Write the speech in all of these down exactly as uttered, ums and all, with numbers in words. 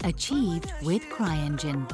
Achieved with CryEngine.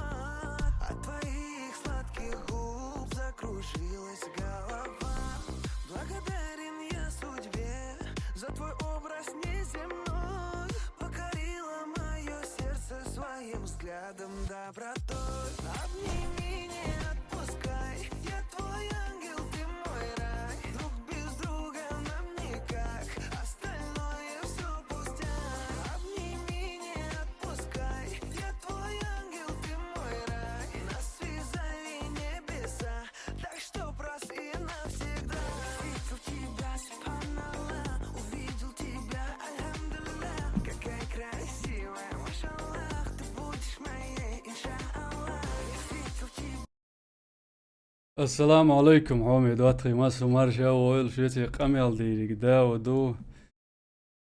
Ассаламу алейкум, хьоме доттагӀий, массо марша вогӀийла, шуьца къамел дийриг да ва ду.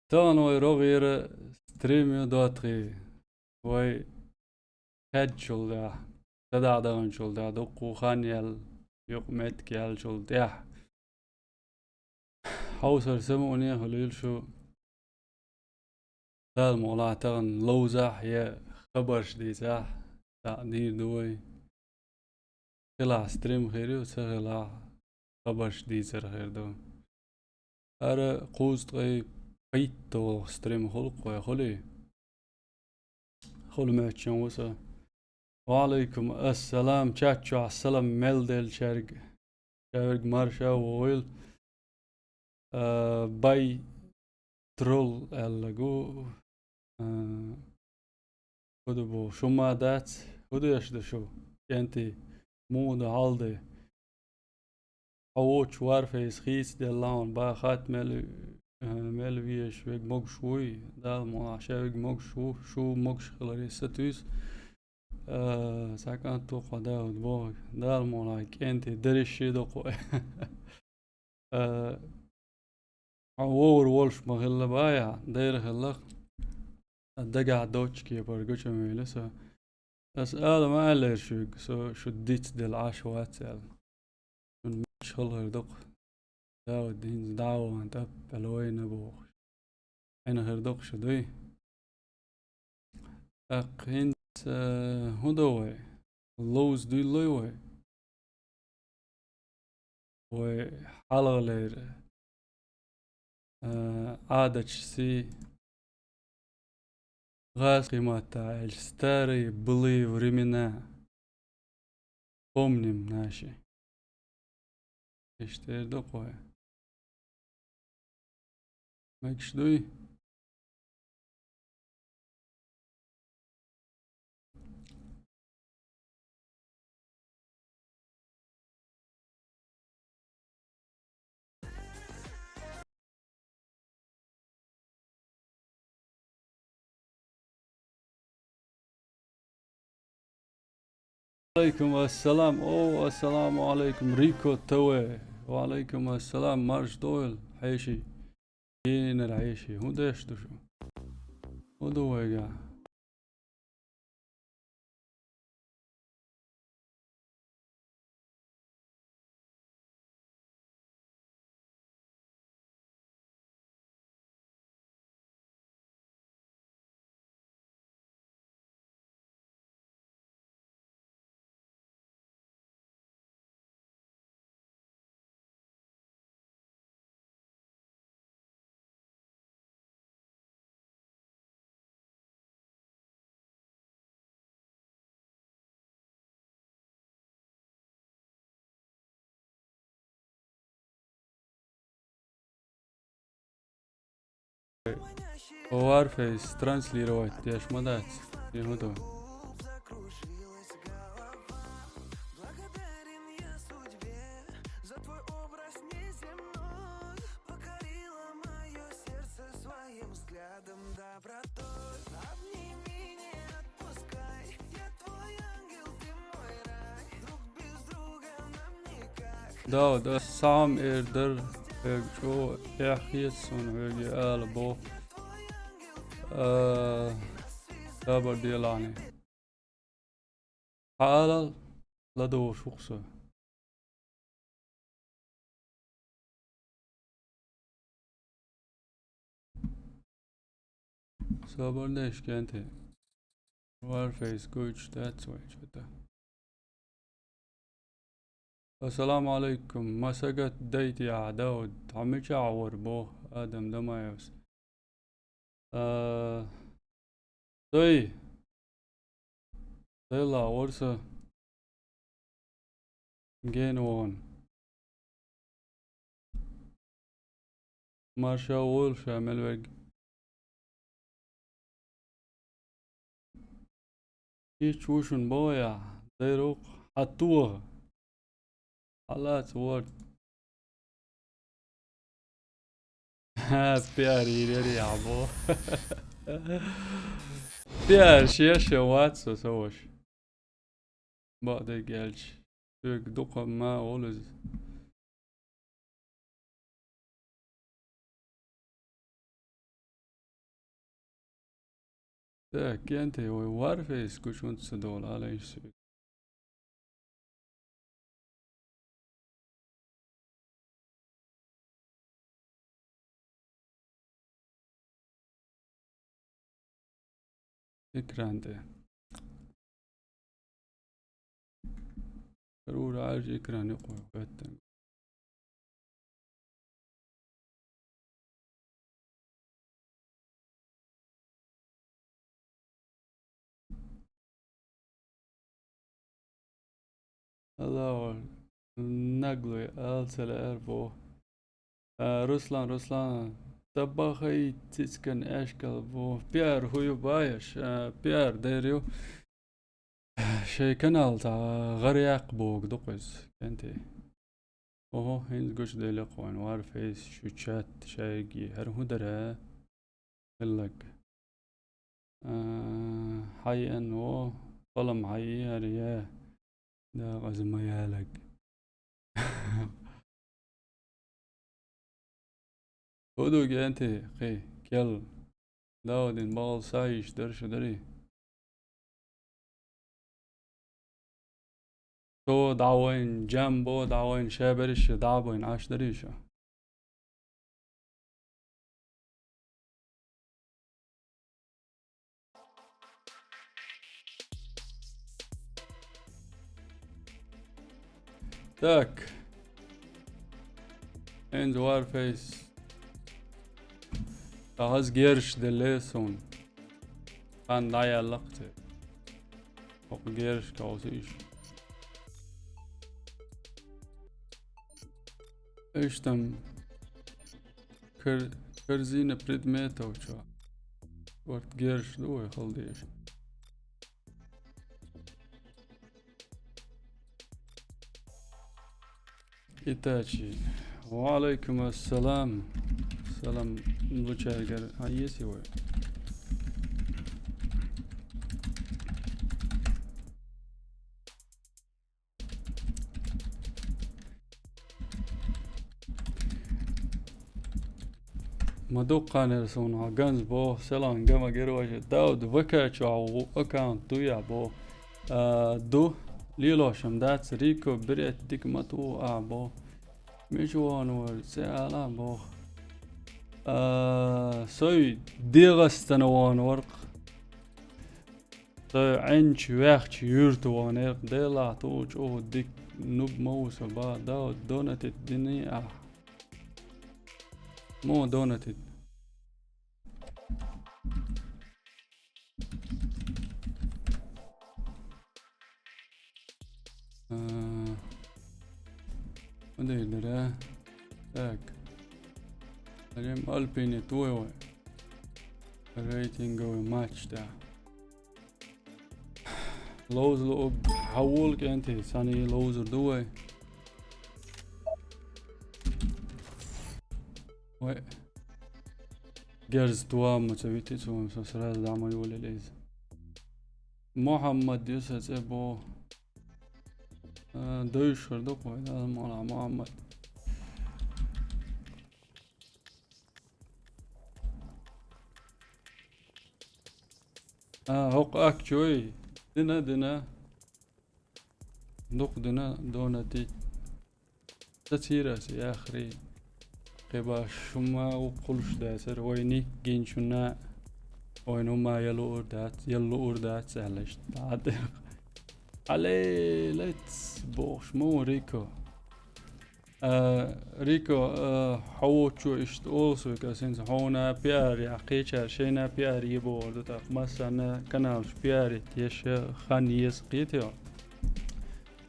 Тахана вай рогӀера стрим ю, доттагӀий. Вай кхаьччул тӀехьа, садаӀа даханчул тӀехьа, дуккха хан яьлла, юкъ-меттиг яьллачул тӀехьа. Хьовсар самукъане хуьлийла шу. Дала мукъалахь, тахана ловзахь я хабарш дийцахь, дӀа дийр ду вай. Хилахь стрим хир ю, ца хилахь хабарш дийцар хир ду. ХӀара кхузткъе пхийтта стрим хул-кх вай, хуьлий? Хуьлу моьттуш ву со. Ва алейкум ассалам, чат чохь салам мел деллачаьрга. Шаверг марша вогӀийла. А, бай трол аьлла гу. А, хӀу ду бу, шу ма дац, хӀу деш ду шу, кӀентий, муха ду, хьал ду? Хьо воцуш Warface хийцаделла хьуна, бахат мел, э, мел везаш верг могуш вуй, Дала мукъалахь, ша верг могуш ву, шу могуш хиларе сатуьйсу. Э, цхьа кӀант ву кхо, Дауд боху, Дала мукъалахь, кӀентий, дарише ду кхо. Э, хьо вовр волуш ма хилла бахьа, дера хилла-кх. Дагахь доцчу кепара гучу ма вели со. Аса ала ма аьллера шуьга, со шу дицделла Ӏаш вац аьлла. Шуна мегаш хала хир ду-кх. Дауд хӀинца дӀа а вахана, тӀаппалойна бохуш. Ӏина хир ду-кх шу, дуй? ТӀаккха хӀинца, э, хӀун до вай? Ловза дуьллуй вай? Вай хьалхалера, э, Ӏадаташ сий, гӀазкхий маттахь аьлча, старые былые времена. Помним наши. Иштта эр ду-кх вай. Мегаш дуй? Алейкум ассалам. О, ассаламу алейкум, Рико ТВ. Ва алейкум ассалам, марш дойла, хьеший. Генара хьеший. ХӀун деш ду шу? ХӀун ду вайга? Warface транслировать деш ма дац, я хӀун ду? Да, да, сам эр дар, хьоьга чӀогӀа эхь хета суна хьоьга ала боху. А, сабар делахьний. Хьан алал ладогӀуш ву-кх со. Собар деш, кӀентий. Warface гуч дац вай чу тӀа. Ассаламу алейкум. Масагат дайтий, Дауд? Хьо мичахь вара боху, Адам Дамаевс? А, сай. Сайла вара со. Гена вон. Марша войла ша мел верг. Кийча ву шуна боху ахь, дайра ву-кх, хьан тоха? Хьалаца ворд. Ха, пиар йийрера яхь бо. Пиар шеша вац со, со ваша. Бакъдерг аьлча, соьга дукха ма волу иза. Так, кенте вай Warface гучунца долу алайш соьга. Экран тӀе. Рура Ӏаьржа экран юкъа вай хӀоьттина. Алло, наглый, ала ца лаьара боху. А, Руслан, Руслан, тӀабахайта цицкан аьшкал боху. Пиар хӀу ю баеш, а, пиар дер ю. Шайн канал цхьа гӀара яккха боху дукха иза, кенте. Охо, хӀинца гучуделла кхойна Warface шу чат шайги. ХӀара хӀун дара? Хиллак. А, хьайан во, палам хьайи хӀара я. Да, аза ма ялаг. ХӀуду генте, кхе, кел. Даудин бахал саийш дарша дари. Со дӀавайн, Джамбо дӀавайн, шабериш дӀабайн, аш дари шо. Так. Энз Warface. Та хаз герш делле сон. Хан дӀаяллакх те. ХӀокху герш кавса иш. Иштам кор-, корзина предметов чо. Орт герш ду вай халдеш. Итачи. Ва алейкум ассалам. Салам лучайгар. А если вы? Ма дуккханера суна хьо ганз боху, селан гама герважа Дауд ВК чохь ву аккаунт ду я боху. А, ду, лелошам дац, Рико берет дика ма ту а боху. Мича вон вара, цӀе ала боху. А, сой дегӀастана вон варкх. Со Ӏенча ваьхча юьрта вахана, делахь ту чӀогӀа дика нуб ма ву со, ба, да, донатит дини ахь. Мо донатит. А, ма дайр дара. Так. Алим Альпини твой вай. Рейтинговый матч, да. Ловза луург хьан волу кӀентий, саний ловзур ду вай? Вай. Герз туам ма ца вити цо, со сразу дӀа ма йолийла иза. Мухьаммад ю сан цӀе боху. А, дойшур ду-кх вай, да, Мухьаммад. А, хӀокху акчой дина, дина. Дукха дина донати. Ца цийрас яхри. Кхиба шума ву кхулуш дацар, вайни гинчунна. Вай, ну ма я луур дац, я луур дац, аьлла иштта. Алей, лец, бохуш, ма ву Рико. А, Рико, а, хьо воцчо иштта олу соьга, ас хӀинца хьуна пиар яхкхийчара, шайна пиар е бохур ду, тӀаккха массарна каналаш пиарить еш хан еза кхетайо.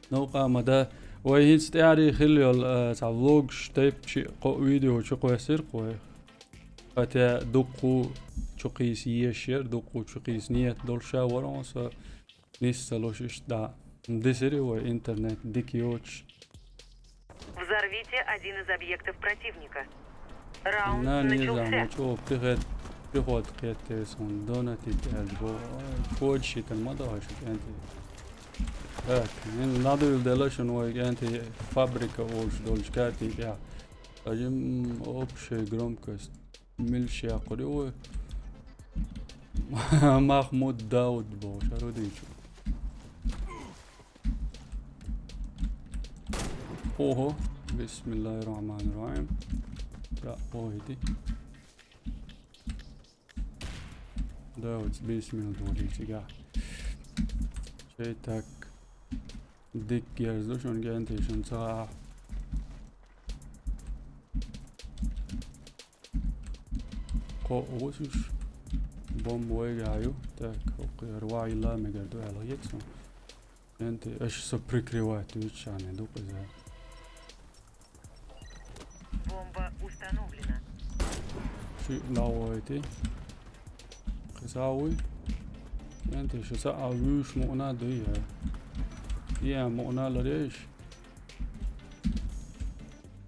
Новкъа ма дан, вай хӀинца тӀаьхьарий хилла йолу, а, цхьа влогаш тайпа чи кхо видео чу кхоьссира кхо вай. Хотя дуккху чу кхийса езаш яра, дуккху чу кхийса ниет долуш а вара хьуна со. Нисса луш иштта дӀа. Дисири вай интернет дика йоцуш. Взорвите один из объектов противника. Раунд На, не знаю, начался. Ма чӀогӀа пехот, пехот кхетте суна донатить аьлла бо. Ой, кодаш йитина ма ду хьо шу кӀентий. Так, хӀинца надуьйла делла шуна вай кӀентий фабрика олуш долчу картий тӀехь. Ца жим общая громкость. Милла шеккхур ю вай? Махмуд Дауд бохуш, хӀара дийчу. Ого, бисмиллахир-рахманир-рахим. Да, ой, ди. Дауд, бисмилла долий цигахь. Шайтак. Дика герз ду шуна, кӀентий, шуна ца гӀахь. Кхо гӀусуш бомба вайгахь ю. Так, хӀокху яра ваьлла мегар ду аьлла хета суна. КӀентий, аша со прикрывать дуьйцу шуна, дукха иза. Бомба установлена. Ши лавойти. Кхин схьа а вуй? КӀентий, шу цхьа а вуьйш мукъана дуй, хӀа? И а мукъана ларъеш?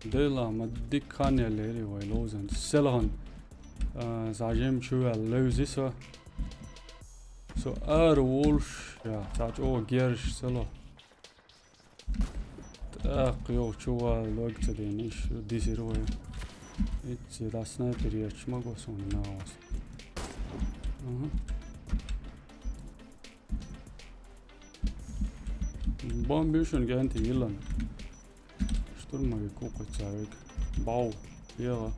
Дела, ма дика хан яллери вай ловзанца. Селхан, а, схьа жимма чу ваьлла левзи со. Со ара волуш, я, цхьа чӀогӀа герзаш ца ло. ТӀаккха йогӀу чу вала лог ца дийна, иш дисир вай. Ицци дӀа снайпер ечча ма го суна нагӀас. Аха. Бомба ю шуна, кӀентий, йиллан. Штурмовик ву кху цаьрга. Бау, егӀа.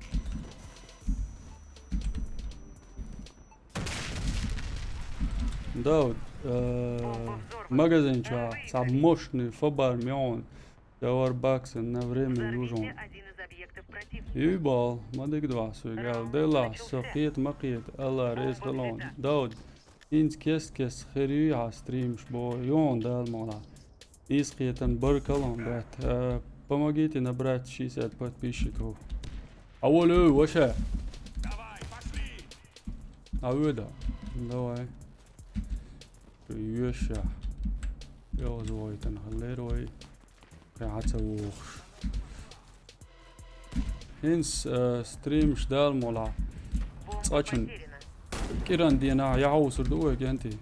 Да, э, магазин чохь цхьа мощный фабар меон. Давар бакса на время южон. Юй бал, ма диг два суй гал. Дела, со кхета ма кхета, Алла реза халон. Дауд, инц кест кест хир юй хьа стримш бо, ён дал мола. Иза кхетан бар калон бет. Э, помогите набрать шестьдесят подписчиков. А волю, ваша. А вы да. Давай. Йоша. Йозойтан халерой. Кхин хьа ца вухуш. ХӀинца, э, стримш дала мола. Цкъачун кӀиран дена яхьовсур ду вай, кӀентий?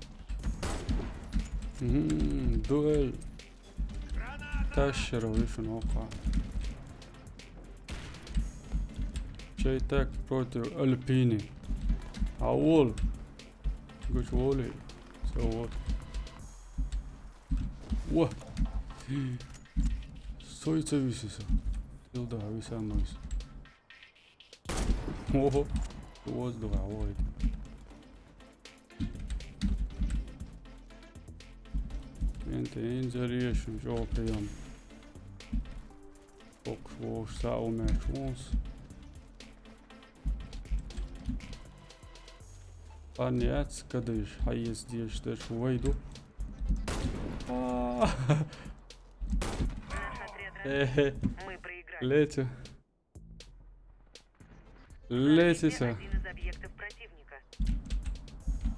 Мгм, ду ай. Ташшеров ю шуна воккха. Чайтак против Альпини. А вол. Гуч воли. Со вот. Во! Сой ца виси со. Сил да виса мойс. Ого! Воздуха вой. Энте инзарешн жо приём. Бокс вовш са умеш вунс. Пан яц, кадыш, хьаэс деш деш вайду. А. Наш отряд Эхе. Разбит. Мы проиграли. Лецу. Лецу. Один из объектов противника.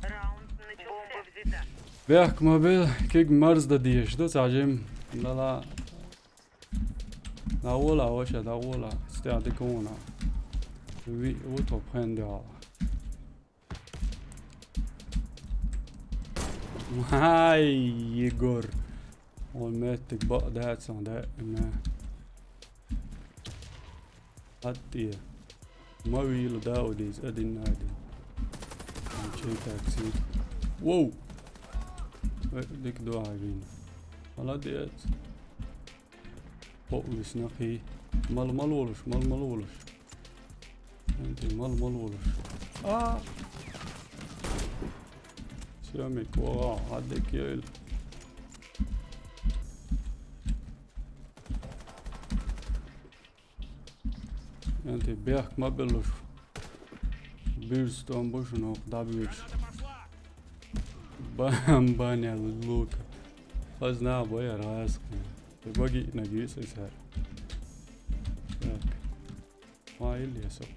Раунд начался. Бомба взята. Бехк мобил, киг марз да деш, ду цажим. Дала. Дагъола, ваша, дагъола. Стя дикона. Ви, утоп хендя. Ай, Егор. Он меттик ба дацан да, ме. Аттия. Ма вийла да удиз, один на один. Чей такси. Воу! Э, дик дуа вин. Молодец. О, виснахи. Мал, мал волуш, мал, мал волуш. Энди мал, мал волуш. А! Съёмик, вау, хьадекъ йойла. Янти бехк ма беллуш. Бирс томбуш нох дабьюч. Бам-, баня лука. Хазна боя раскъин. Те баги нагис эсар. Так. Ма ил ясок.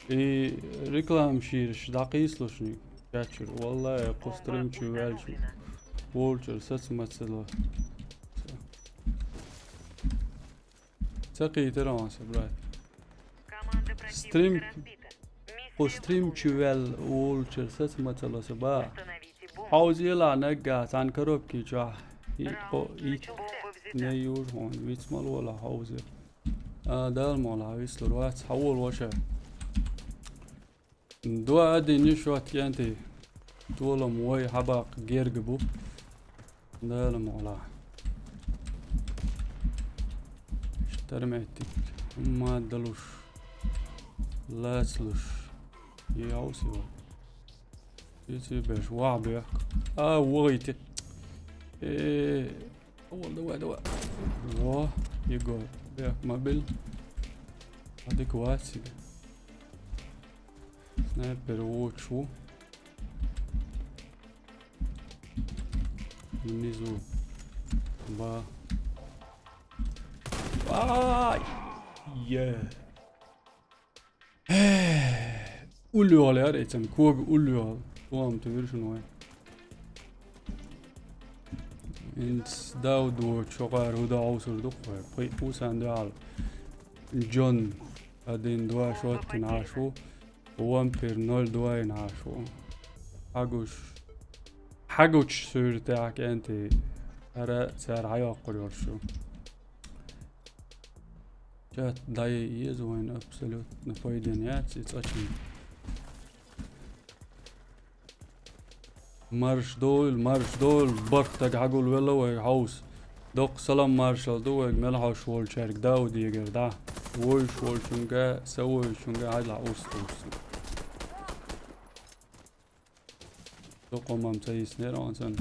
И реклама ширш дакъислушни. Чачур. Валлахи, кху стрим чу вялчу. Волчур, сац мацало. Ца кхийтар он са, брат. Стрим, кху стрим чу вял волчур, сац мацало са, ба. Хьовзела нагга цан коробки чохь. И, о, и. Не юр хьон, виц мал вола хьовзе. А, дал мола, вислур вац, хьавол ваша. Дуа дини шот кенти. Толам вай хьабакъ герга бу. Дала мола. Штарметти. Ма далуш. Лацлуш. Яуси ва. Ици беш, ва бех. А, вогъити. Э, давай, давай, давай. Во, Егор, бех, мобиль. Адекват себе. Снайпер вочу. Внизу. Ба. Ай! Е. Улёл яр эцен, ког улёл. Туам ты виршин вай. Инс давду чогар уда аусур дукхой. Пой усан дал. Джон. Один, два, шот, нашу. Вампир ноль два нашу. Хьагуш. Хьагуч суьртехь кенти. Ара цара хьайоккхур йолуш ю. Чат дае еза вайн абсолютно пайден яц и цӀа чу. Марш дойл, марш дойл, барх даг хьагулвелла вай хьовс. Доккха салам маршалла ду вайга мел хьовш волчаьрга Даудегара дӀа. Войш волчунга, са войшунга хьайла уст уст. Доккха мам ца йиснера он сан.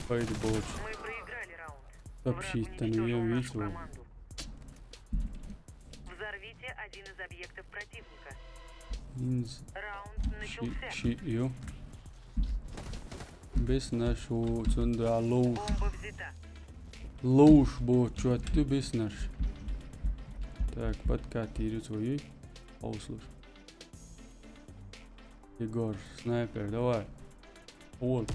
Пайда боцу. Мы проиграли раунд. Сообщить-то не вижу. Взорвите один из объектов противника. Инз. Раунд ши, начался. Ши, ю. Беснаш у цунда лоу. Бомба взята. Лоуш бо чотту беснаш. Так, подкатируй свою. Хьовслуш. Егор, снайпер, давай. Вол.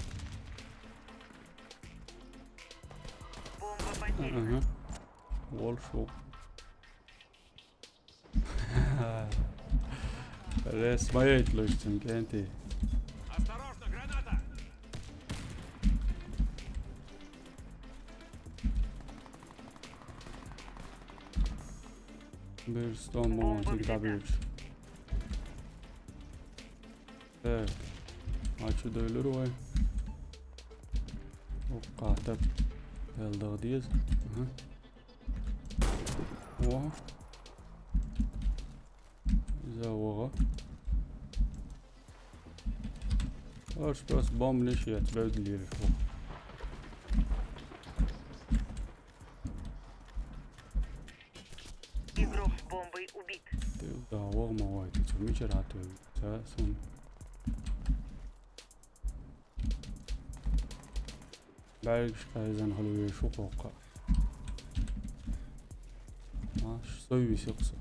Бомба потеряна. Ага. Вол шо. Рес маять луштин кенти. Осторожно, граната! Бир стон бомба тик дабьюч. Так. А чу дойлур вай? Оккха тап. Элдагъ деза. Ага. О. Иза вогъа. Ош просто бомбнаш яц бевдилир. Игрок с бомбой убит. Ту да вогъа ма вай, ту мичара ту. Ца сон. Баьргаш къайзан хьала вешо кхоккха. А, сой висекъ со.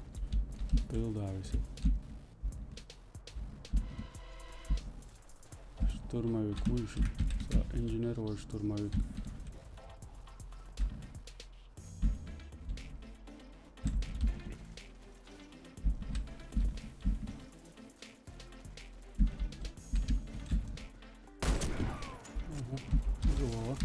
Тыл да висекъ. Штурмовик вуй шу. Со инженер вай штурмовик. Ага, здорово.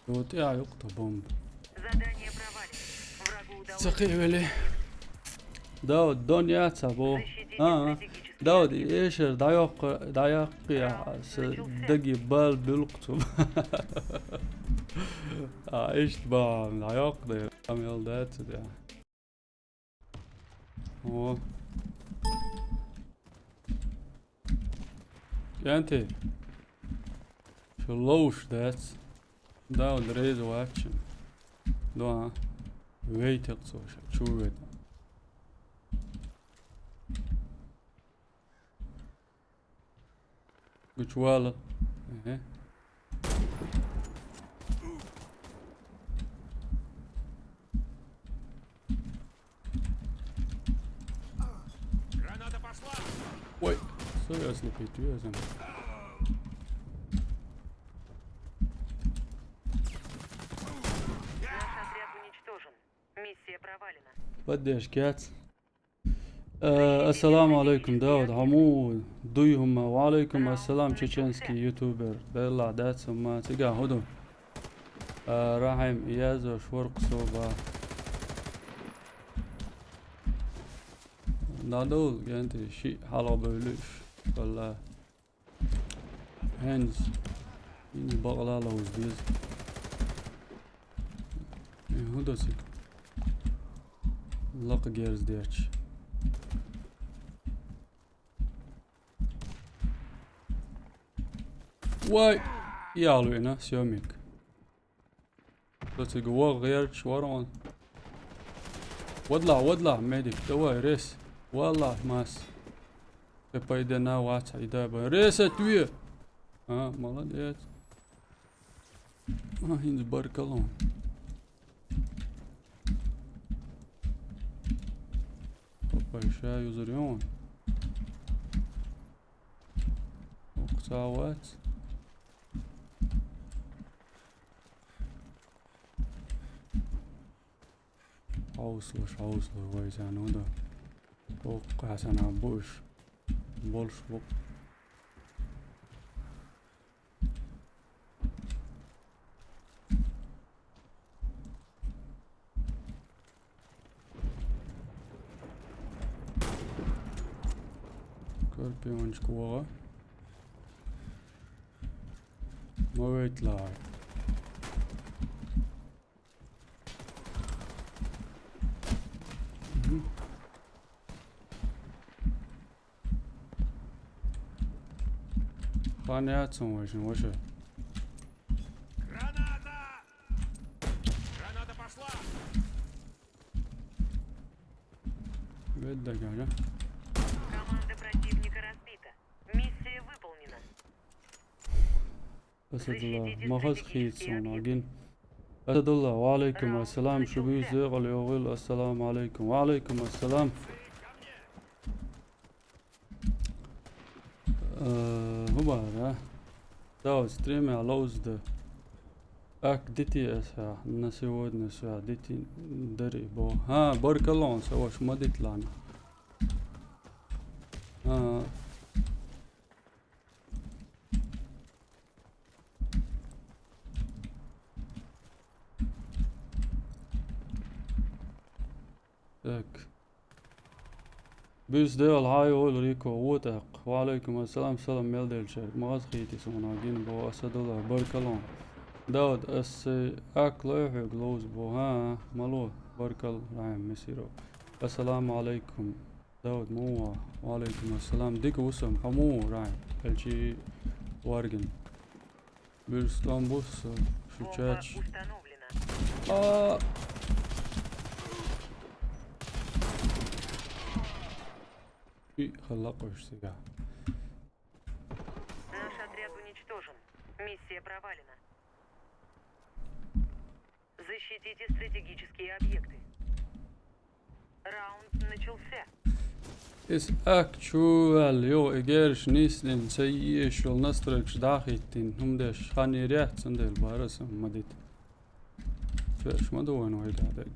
Вот я юкъа бомба. Задание провалено. Врагу удалось. Сакъи вели. Да, вот дон яц або. Защитите стратегический Дауд, эшер дӀайоккха, дӀаяккха, са даги бал билкъ цу. А, иштта бахьа, дӀайоккха дай, ам ял дац, да. О. КӀанти. Шу ловш дац. Дауд, реза ваччан. Да. Вейтек цо ша. Чу вейта. Гучвала. Э. Граната пошла! Ой, серьёзно, пятьёзом. Наш отряд уничтожен. Миссия провалена. Поддержки от. Э, ассаламу алейкум, Дауд, хьо муха дуй хӀума? Ва алейкум ассалам, чеченский ютубер. Белла дац хӀума, цига хӀу ду? Э, Рахим, Иязо, Шворк, Соба. Надул, генти, ши хьалха бевлуш. Валла. ХӀанз. ХӀанз бакъ лалуз деза. Э, хӀун до цига? Лакха герз деча. Вай! Ялуйна, съёмик. Цо цига вагӀа гӀерташ вара он. Вадла, вадла, медик, давай, рес. Валла, мас. Ты пойди на ваца, и да, ба. Рес, отве! А, молодец. А, хинз баркалон. Опа, ещё юзер ён. Ох, ца вац. Хьовсалаш, хьовсалаш, вай, царна хӀун ду? Укх хьасана буш. Болш бу. Скорпиончик вогӀа. Ма вейтлахь. Мгм. Хан яц хьуна вайшин, ваша. Граната! Граната пошла! Ведь догоня. Команда противника разбита. Миссия выполнена. Асадулла, махаз хийцун агин. Асадулла, ва алейкум ассалам, шу бийзе гӀал йогӀил, ассаламу алейкум. Ва алейкум ассалам. Э, хӀу бара? Дауд, стримя лоузда. Ак дити аса, на сегодня са дити дари бо. Ха, баркалон, са ваш мадит лана. Ха. Так. Бус девал хьай ол Рико, вот так. Ва алейкум ассалам, салам мел делча. Маз хити сона гин бо Асадулла, баркалон. Дауд, ас ак лой хьуг лоуз бо, ха, мало, баркал, Рахим Месиров. Ассаламу алейкум. Дауд, муа, ва алейкум ассалам. Дика вусам, хаму, Рахим. Элчи варгин. Бирстон бусса, шучач. А. И халлакъуш сега. Наш отряд уничтожен. Миссия провалена. Защитите стратегические объекты. Раунд начался. Эс ак чувал, йо, эгерш нислин, ца ешул настройкаш дахиттин, хӀумдеш хани ряд, цундел барас мадит. Феш ма ду вайн вайгадег.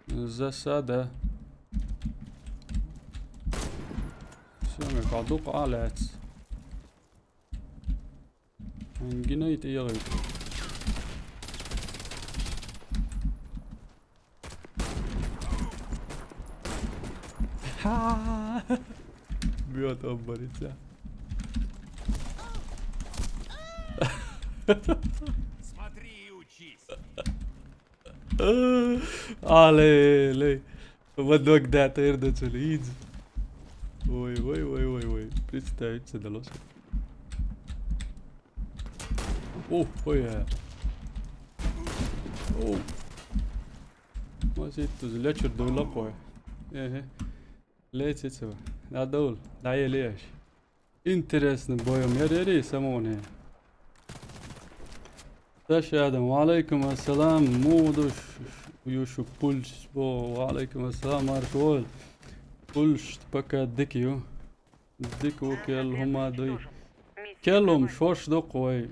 Засада. Всё, ме кадук алец. Гинайт ягайт. Бьёт обморится. Смотри и учись. Алло, алло. Ма дог датар да цу лидз. Ой, ой, ой, ой, ой. Представить себе удалось. О, ой, я. О. Ма ситтуз лечур дуйла кой. Эхе. Лечи цу. Да дол. Да е леш. Интересный бой яр, яри самоне. Даш Адам, ва алейкум ассалам, мугӀ ду ш-, ш-, ю шу пулш, бо, ва алейкум ассалам, марш вол. Пулш, пока дика ю. Дика ву, кел хӀума дуй. Кел хӀума шош дукха вай.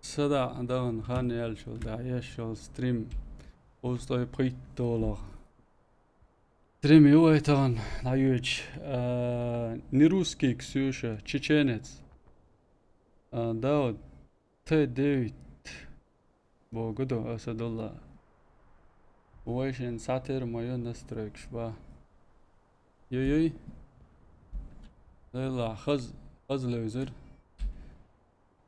Сада дахана хан яьлчул, да, ешшул стрим. Устойпхийттолах. Стрим ю вай тахана, дӀайоьдуш. А, не русский, Ксюша, чеченец. А, Дауд, Т девять. Богу ду, Асадулла. Вай шин сатир моё настройкаш ба. Юй-юй. Лейла, хаз, хаз левзар.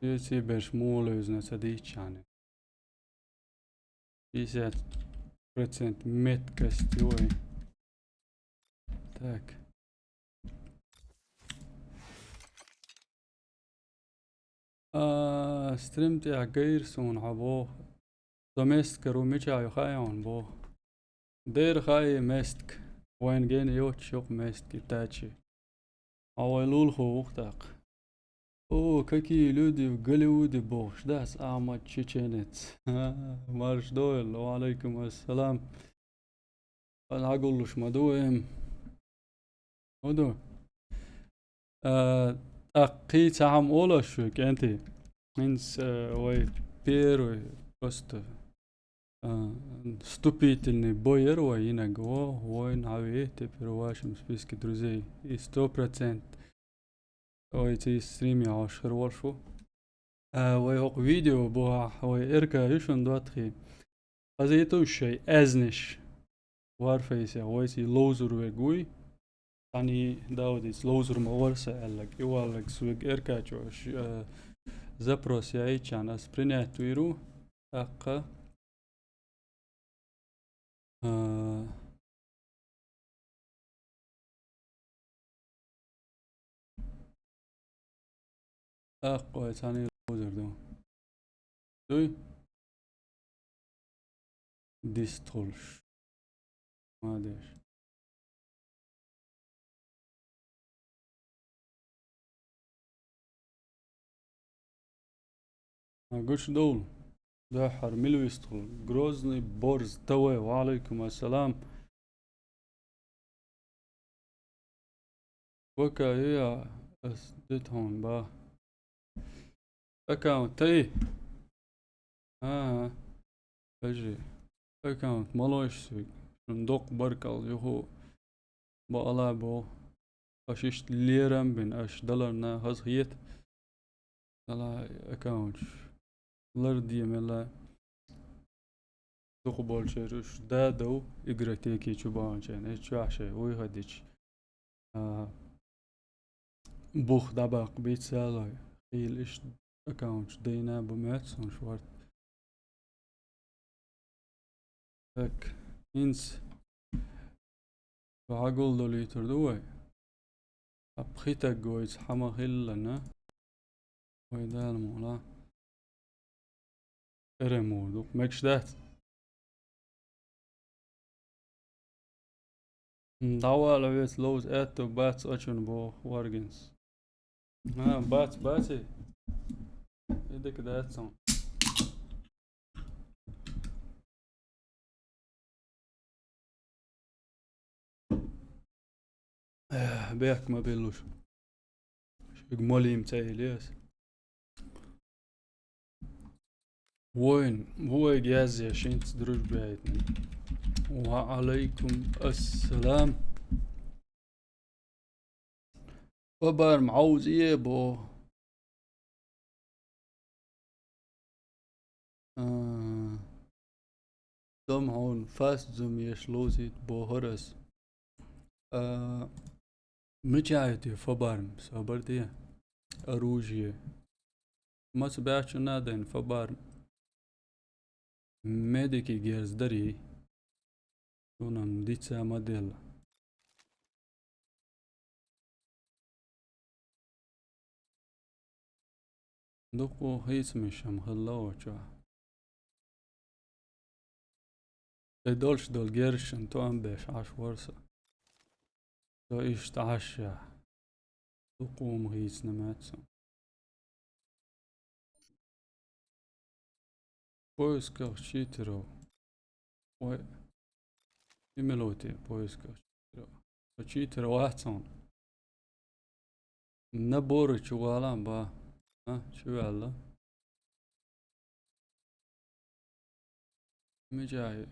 Юй ци берш му левзна ца дийччани. Пятьдесят процент меткость ю вай. Так. А, стрим тӀехь гайра суна хьо боху. Со местка ру мичахь ю хаьий хьуна боху. Дера хаьий местка. Вайн гена йоцуш йокху местка и тачи. Хьо вай лулахо ву-кх тӀаккха. О, какие люди в Голливуде бохуш дац Ахмад чеченец. Марш дойла, ва алейкум ассалам. Ан хьагуллуш ма ду эм. Хо ду. А, тӀаккхий цхьа хьама олаш шу, кӀентий. ХӀинца, а, вай первый просто, а, вступительный бой яр вай йинарг, во, войн хьаве, теперь в вашем списке друзей. И сто процент вай ци стриме хьош хир волуш ву. А, вай хӀокху видео бухахь, вай эрка ю шуна доттагӀий. Хазийта уьш шайн аьзнаш. Варфейсехь вайца и ловзур верг вуй. Цхьаьний Даудица ловзур ма вара сан аьлларг, и валларг соьга эркачо, ш-, э, запрос яйччхьана ас принять вийр ву, тӀаккха, э, тӀаккха вай цхьаьний ловзур ду. Дуй? Дистхуьлуш. Молодец. А, гучудовла. Дуьххьара мила вистхуьлу? Грозный Борз ТВ. Ва алейкум ассалам. Вака ю я, ас де тхуна ба. Аккаунт тӀе. ХӀан-хӀа. Кажи. Аккаунт ма лойша соьга. Шуна доккха баркалла, юху. Бакъала боху. Аша иштта лерам бина, аша даларна хаза хета. Дала аккаунташ ларде мелла. Дукха болчеран уьш да дов игротеки чу баханчеран. Эс чохь шайн вуй хадича. А, бух дӀабаккха бийца лой. Хийла иштта аккаунташ дайна бу моьтту суна шорта. Так, хӀинца шу хьагулдолуьйтур ду вай? Ткъа пхи таг вайца хьа ма хиллана. Вай Дала мукъ лахь. Эре мур ду, мегаш дац. ДӀавала вецан ловза аьтту бац ачун боху варгинс. А, бац, баци. И дика дац цунна. Эх, бехк ма биллуш. Шуьга молийма ца елира ас. Войн, вайга язъеш хӀинца дружбейтна. Ва алейкум ассалам. Хабар ма хьовзае бо. А, Ам хьуна фаст зум еш лозийта бохур ас. А, мича ю те фабарм, собар де? Оружие. Маца баьчча надо фабарм. Медики герз дарий. Шуна-м дица ма делла. Дукха хийцамаш-м хилла оцу чохь. Тхе долуш долу герзашна тоам беш Ӏаш вара со. Со иштта Ӏаш яхь. Дукха хӀума хийцина меца. В поисках читеров. Ой. Имелоти в поисках читеров. Со читер вац хьуна. Наборы чу валан ба. А, чу ваьлла. Мича ю?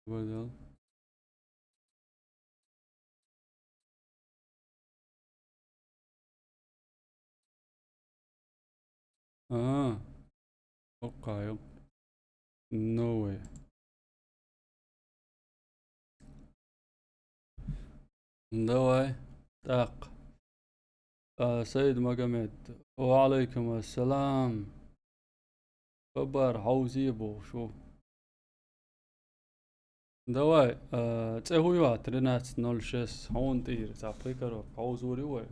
Вадал. А, окей. No way. Давай. Так. А, Саид Магомед. Ва алейкум ассалам. Хабар хьовзе бохуш ву. Давай, а, цӀе хӀун ю, тринадцать ноль шесть, хьуна тӀера, цхьа пхи коробка хьовзор ю вай.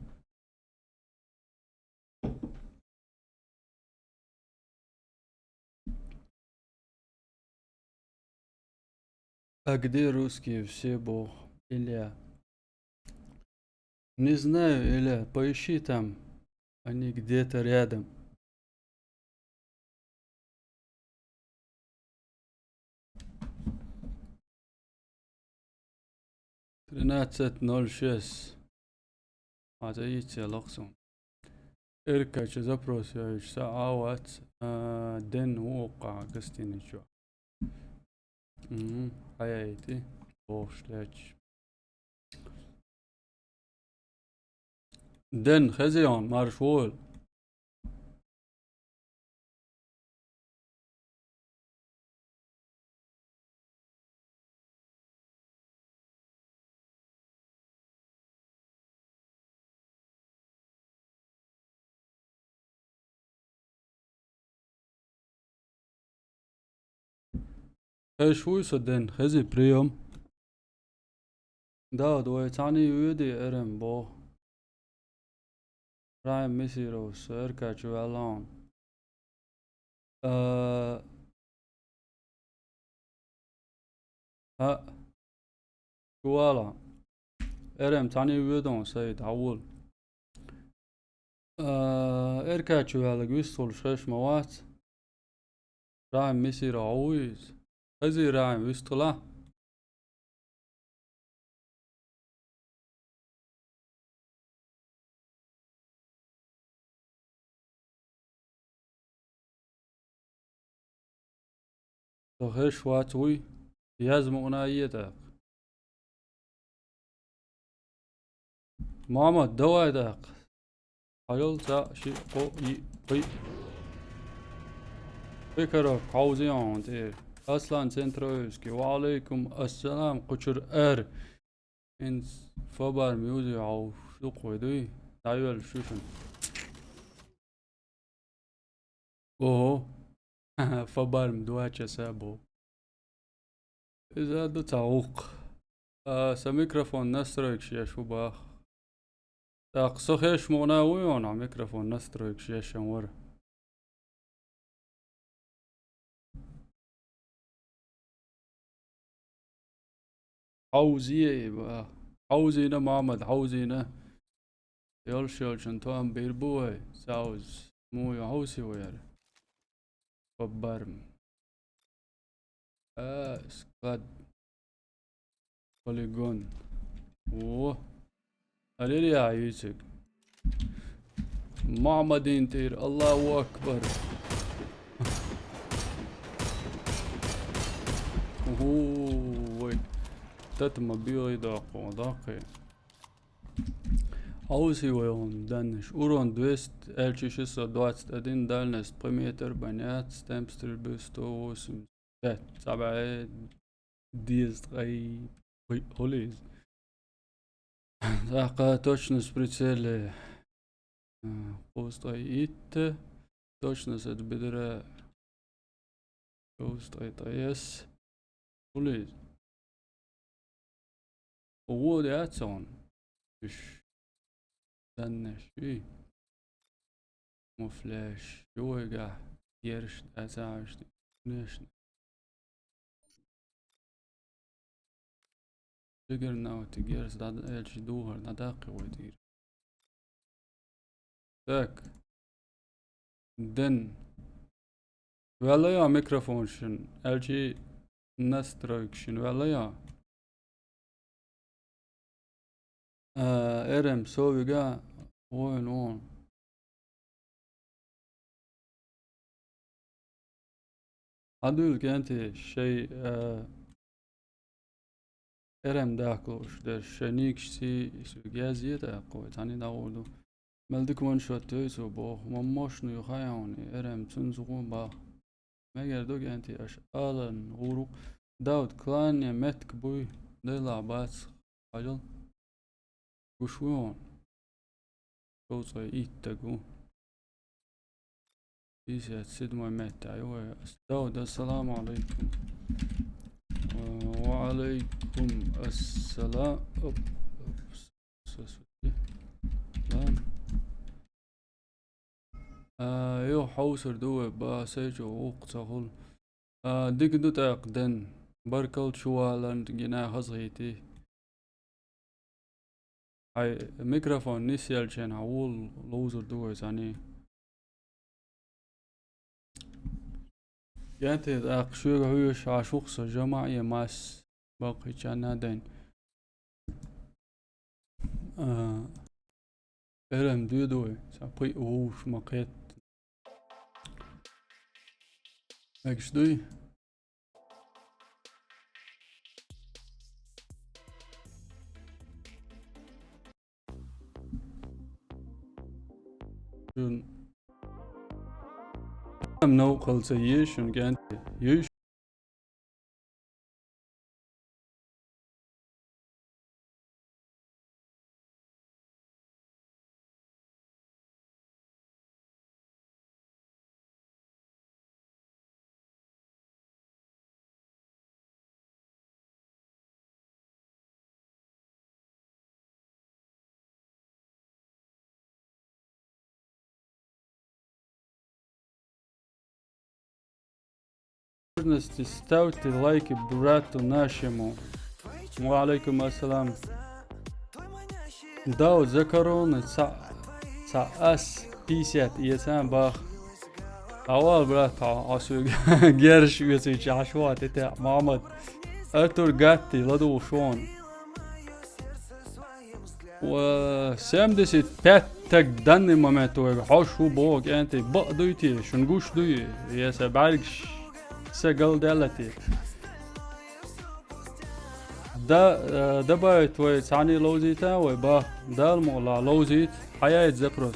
А где русские все, боху, Илья? Не знаю, Илья, поищи там. Они где-то рядом. Тринадцать ноль шесть. Хьан цӀе йийца лохсун. Эркача запрос йойтуш са а вац, а, ден ву оккха гостиницу. Мгм, хьаяйти, бохуш лечу. Ден хезион марш волу. Хезаш вуй со ден, хези приём. Да, давай цхьаьний вуьйди, Эрем, бо. Райм Мисировс, Эркачу ваьллаун. А, а, шу вала. Эрем, цхьаьний вуьйдун, Саид, хьан вула. А, Эркачу ваьллаг вистхуьлуш хезаш ма вац. Райм Мисиров хьо ву иза? Хезий, Райм, вистхуьлахь? Со хезаш вац вуй, язма уна е тӀаккха. Мама, давай тӀаккха. Хьайол цхьаъ, шиъ, кхоъ, йиъ, пхиъ. Пхи коробка хьовзийон тӀера. Аслан Центроевский, ва алейкум ассалам, кхучур эр. ХӀинца фабар мюзи хьовш ду кхой дуй? ДӀайоьллуш ю шуна. Ого. Фабарм два часа бу. Иза ду цхьа гӀуллакх. А, сан микрофон настройкаш еш ву бах. ТӀаккха со хезаш мукъана вуй хьуна микрофон настройкаш ешан вара. Хьовзе, а, хьовзийна, Мохьмад, хьовзийна. Йолуш йолчун тоам бийр бу вай, сауза, муй хьовси вай яра. Баббарм. А, склад. Полигон. О. Аллилуйя, Юсик. Мохьмадин тӀера, Аллаху акбар. Ой. Тата ма биой дакъо, дакъе. Хьовсий вай хьуна даннаш. Урон двести, L G шестьсот двадцать один, дальность пхи метр, бан яц, темп стрельбы сто восемьдесят пять. Цхьа бӀе дезткъа пхи хулиз. ТӀаккха точность прицела, а, кхузткъа итт. Точность это бедра. Кхузткъа итт. Хулиз. Угу, да, цон. Иш. Даннаш, и. Муфляш. Юйга. Герш, да, цааш. Конечно. Дигер наути герс, да, L G духар, да, даккхи вай дигер. Так. Ден. Валая микрофон шин. L G настройк шин. Валая. А, R M совига. Вон, вон. Хьадуьйла кӀентий шай, а, R M дахка лууш дерш, шай никаш цӀий соьга язъе тӀаккха, цхьанне дӀагӀур ду. Мел дика ван шот йой цо боху, ма мошна ю хьайна, R M цунца гӀо бах. Мегар ду кӀентий аша аларна гӀур ву-кх. Дауд, клане меттиг буй, дайлахь бац, хьажал. Гуш ву хьуна. Кхузткъа итт стаг ву. Пятьдесят седьмой меттехь ю вай. Дауд, ассаламу алейкум. Ва алейкум ассалам. Оп, оп, со-, со-, ладно. А, юха хьовсур ду вай, ба, сайчу гӀуллакх ца хуьлу. А, дика ду тӀаккха, Ден. Баркалла чуваларна, гина хазахийтий. Хьайн микрофон нисъелча хьан вула ловзур ду вай цхьаьний. КӀентий, тӀаккха шуьга хьоьжуш Ӏаш ву-кх со, жамаӀе масса баккхийчарна а дайна. А, R M доьду вай, цхьа пхиъ вовш ма кхетта. Мегаш дуй? Шун. Ам новкъал ца еза шун, кӀентий. Юй Возможности ставьте лайки брату нашему. Ва алейкум ассалам. Дауд, за корону цхьа, цхьа ас пятьдесят эца бах. Хьавал, брат, хьо, хьо соьга герзаш оьцуьйтуш Ӏаш ву хьо, тӀе, Мухьаммад. Артур Гатти, ладугӀуш ву хьуна. Ва семьдесят пять стаг данный момент вайга хьожуш ву боху, кӀентий, бакъ дуй те, шуна гуш дуй, я сан бӀаьргаш, сан галдаьлла те? Да, э, добавить вай цхьаьний ловзийта вай, ба, Дала мукъ лахь ловзийта, хьаяйта запрос.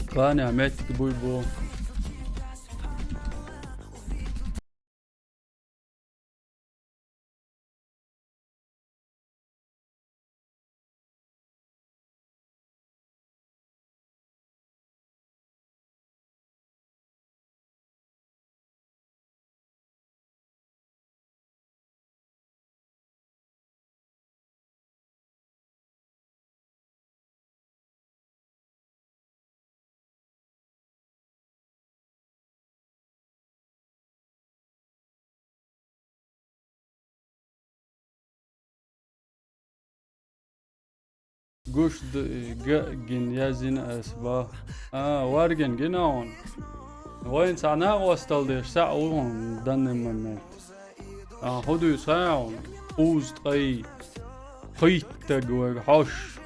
Клане меттиг буй бу. Гуш д-, га гин язйина ас, ба. А, варгин гина он. Вайн цхьа накъостал деш схьа а ву хьуна данный момент. А, хӀу дуьйцу хьуна? Кхузткъа пхийтта стаг вайга хьожуш,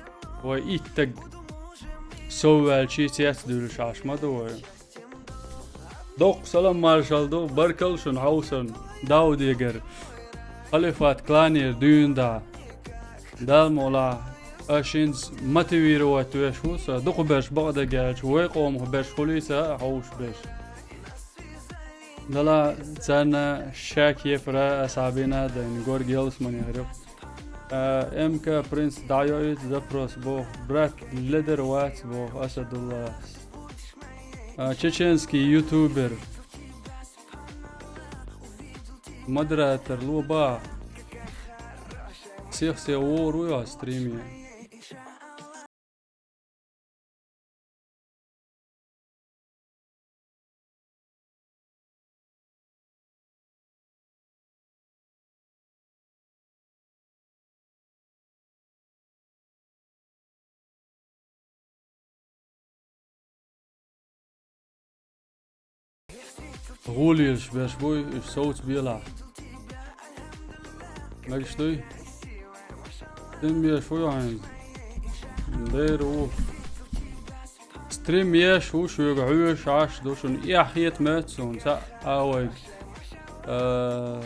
вай итт стаг совваьлчий цец дуьллуш Ӏаш ма ду вай. Доккха салам маршалла ду, баркалла шуна хьовсарна, Даудегара. Халифат кланера дуьйна да. Дала мукъ лахь, Аш хӀинца мотивировать веш ву со, дукха берш бакъдерг аьлча, вай къомах берш хуьлийца а хьовш берш. Дала царна шаьш кепара асхьабина а дайна, горга ялсмане хир ю. А, М К Принц дӀайоуьйту запрос боху, брат, ледара вац боху Асадуллас. А, чеченский ютубер. Модератор ло баха. Сех-сех вогӀур ву хьо стриме. ГӀолаш беш буй, уьш совца белахь. Мегаш дуй? Стрим еш вуй хьайна? Дера ву. Стрим еш ву шуьга, хьоьжуш Ӏаш ду шуна. Эхь хета моьтту суна, цхьаъ а вайга. Э,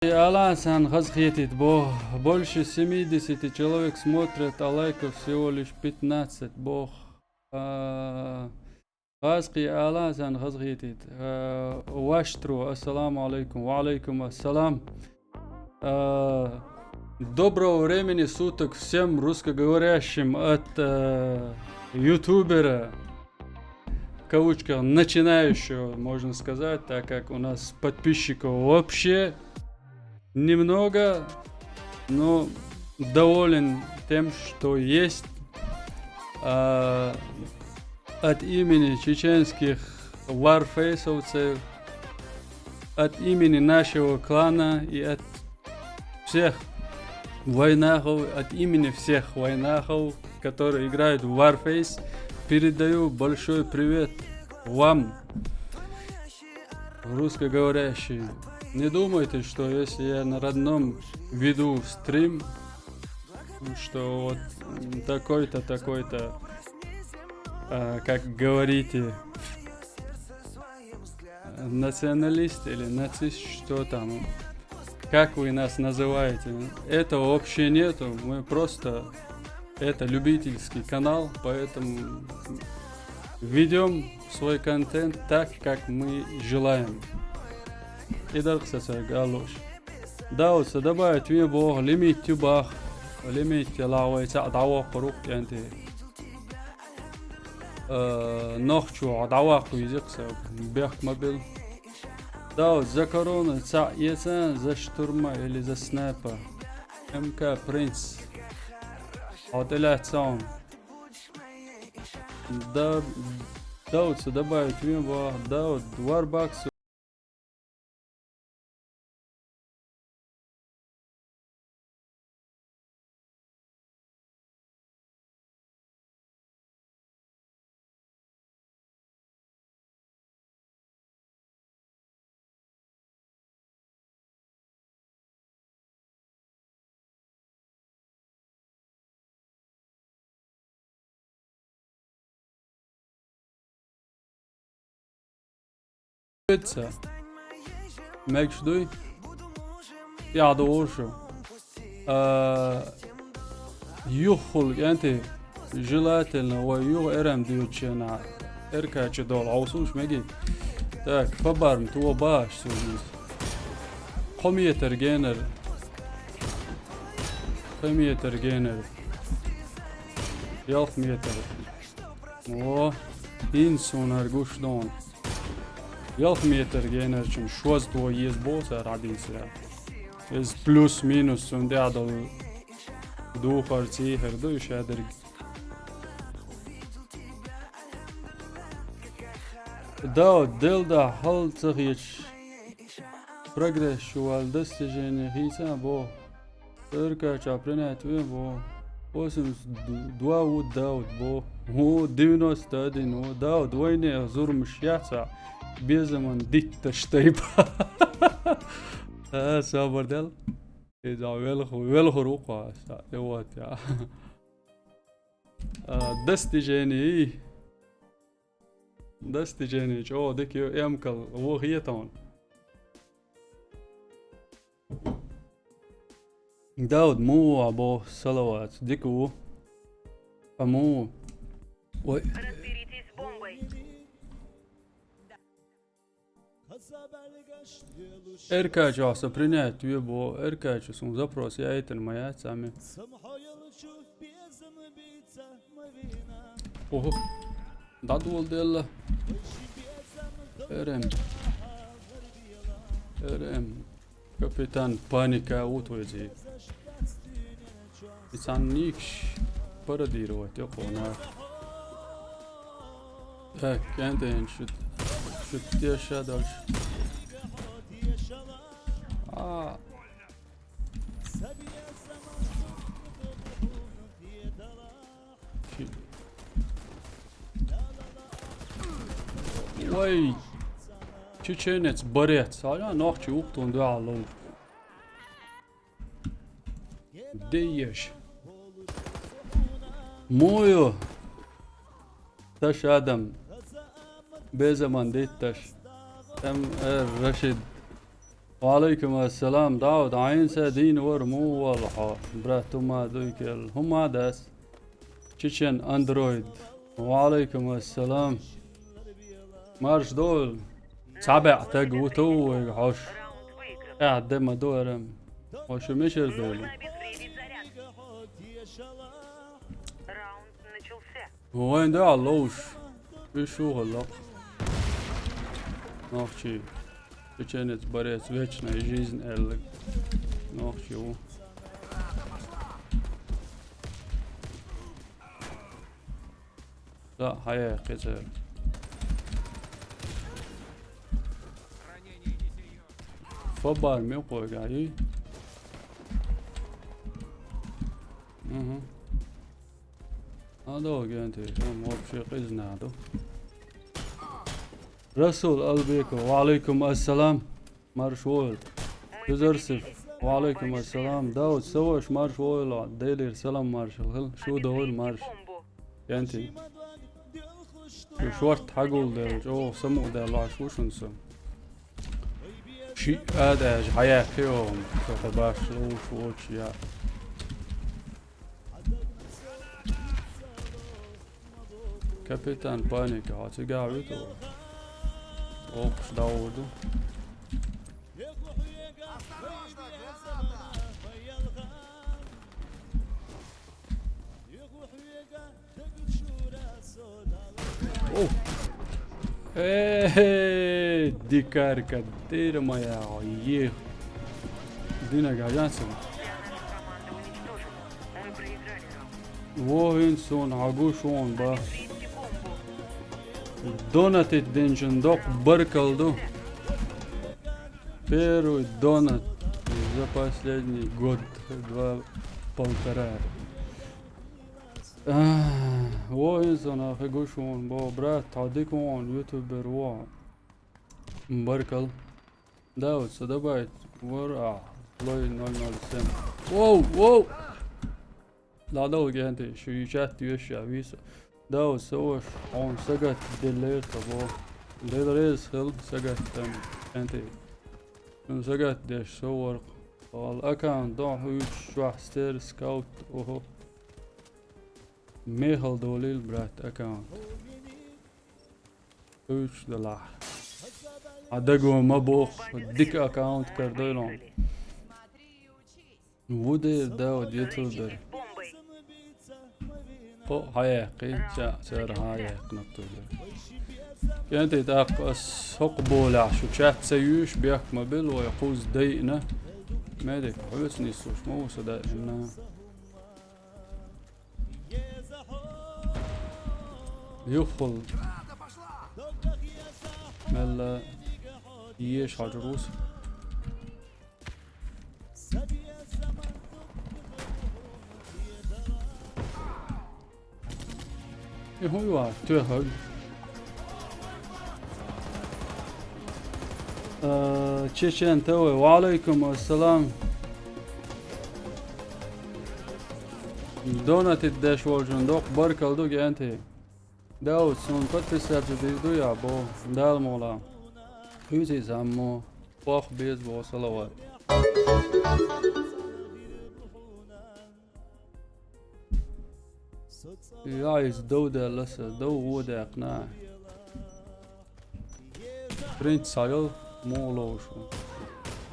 Алан сан хаза хетийта боху, больше семидесяти человек смотрят, а лайков всего лишь пятнадцать боху. А, Хазкхи Алан сан хаза хетийта. А, Ваштро, ассаламу алейкум. Ва алейкум ассалам. А, доброго времени суток всем русскоговорящим от, э, ютубера, в кавычках, начинающего, можно сказать, так как у нас подписчиков вообще немного, но доволен тем, что есть. А, от имени чеченских варфейсовцев, от имени нашего клана и от всех вайнахов, от имени всех вайнахов, которые играют в Warface, передаю большой привет вам, русскоговорящие. Не думайте, что если я на родном веду стрим, что вот, м, такой-то, такой-то, а, как говорите, националист или нацист, что там, как вы нас называете. Этого вообще нету. Мы просто, это любительский канал, поэтому ведём свой контент так, как мы желаем. И дальше, Дауд, сан добавить вен боху, лимит ю боху. Лимит ялахь вай цхьаъ дӀавоккхур ву кӀентий. Э, нохчо дӀаваккха веза-кх со, бехк ма билла. Дауд, за корона цхьаъ эца, за штурма или за снайпа? М К Принц. Хьо тӀелаьцна хьуна. Да, Дауд, сан добавить вен боху. Дауд, Warbox. Пицца. Мегаш дуй? Я, да уже. А, юххул кӀентий, желательно, вай юха эрам дуьйцучу хенахь, эркачу долу хьовсуш мегий. Так, фабарм, тхо баш сугиз. Кхо метр генар. Кхо метр генар. Ялх метр. О, хӀинца суна хӀара гуш ду. Ялх метр генарчун шозза тхо еза боху цара хьадийцарехь. Иза плюс-минус цунна тӀехь долу духар, цӀий хир ду и шадерг. Дауд, делда хьал ца хеташ, прогресс чу вала достижение хийца а боху. Эркача принять вен боху. Восемьдесят два ву Дауд боху. О, девяносто один ву. Дауд, вайнех зурмаш яц а, безаман дитташ тайпа. А, собар дел. Иза велху, велху рукъа, са, э, вот, я. А, достижение. Достижение, чё, дык, эмкал, вохетон. Дауд, му або салават, дык ву. А му. Ой. Разберитесь с бомбой. Эркачо со принять вебо, Эркачо сун запрос я айтын моя сами. Ого. Дадвол делла. Эрем. Эрем. Капитан Паника утвози. Исан никш пародировать, я хона. Так, кентен шут, шут те шадалш. А. Чи-, ой. Чеченец, борец. А я нахчи уктун дуалу. Де еш. Мою. Таш Адам. Безаман дитташ. М Р Рашид. Ва алейкум ассалам. Дауд, айн са дин вар му валха. Брат, тума дуйкел. Хума дас. Чечен Андроид. Ва алейкум ассалам. Марш дол. Цабе таг вуту вай хош. Я, дема дуарам. Хош мишер бел. Вайн да лош. Ишу халак. Нахчи. Чеченец борец вечная жизнь эллик. Нахчи у. Да, хая, кеце. Фабар ми койгаи. Мгм. Надо генте, там вообще къиз надо. Расул Албеков, ва алейкум ассалам. Марш вол. Юзерсиф, ва алейкум ассалам. Дауд Саваш, марш вол. Делир салам маршал. Хил, шу довол марш. Янти. Шу шорт хагул дел, о, саму дел, аш вушун сам. Ши адаж, хая кеом. Шу табаш, луш, вуч, я. Капитан Паника, а цигавиту. Окш даурду. О! Э, дикарка, дыр моя, е. Дина гажанцем. Воин сон, агушон, ба. Донатит денчен док баркалду. Первый донат за последний год, два, полтора. А, воин сон, ахи гушон, бо, брат, тадикон, ютубер, во. Баркал. Да, вот сюда добавить. Вор, а, лой ноль ноль семь. Воу, воу! Да, да, агенты, ещё и чат, ещё, а, вис. Да, вот, сош, он сагат делер того. Делер из хил сагат там, агенты. Он сагат деш, со ворк. Ол аккаунт, да, хуч, швахстер, скаут, ого. Мехал долил, брат, аккаунт. Уч дала. Адаго ма бох, дик аккаунт кардойлон. Вудер да ютубер. О, хаяхи, ча, чар хаяхи нактугер. Кенти так ас хок бола, шу чат саюш, бяк мобил, ой, куз дейна. Медик, хуц нисуш, мо сада, на. Юхул. Мелла еш хаджурус. Ихуйва, тюхаг. Э, Чечен Т В, ва алейкум ассалам. Донатить деш волчун доккха баркал ду, ГНТ. Дауд, суна подписаться дийр ду я, бо, Дала мукъ лахь. Кхуьйзий заммо, бох беза бо салават. Яйс, дов даьлла аса, дов вон даьккхина. Принц схьайол, муха ловш ву.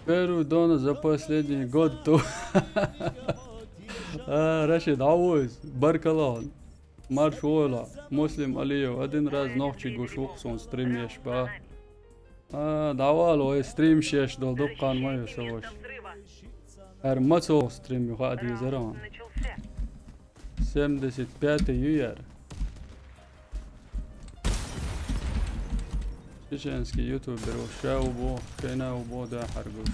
Первый дона за последний год ту. А, Рашид, хьо вуйс? Баркалла. Марш войла. Муслим Алиев, один раз нохчий гуш ву-кх суна стрим еш, ба. А, дӀавала вай стрим шеш долу дуккха ма ю со ваша. ХӀара мацо стрим ю хаа дезара ван. Семьдесят пятый ю яра. Чеченский ютубер ву, ша ву бо, шайна ву бо, да, хьаргуш.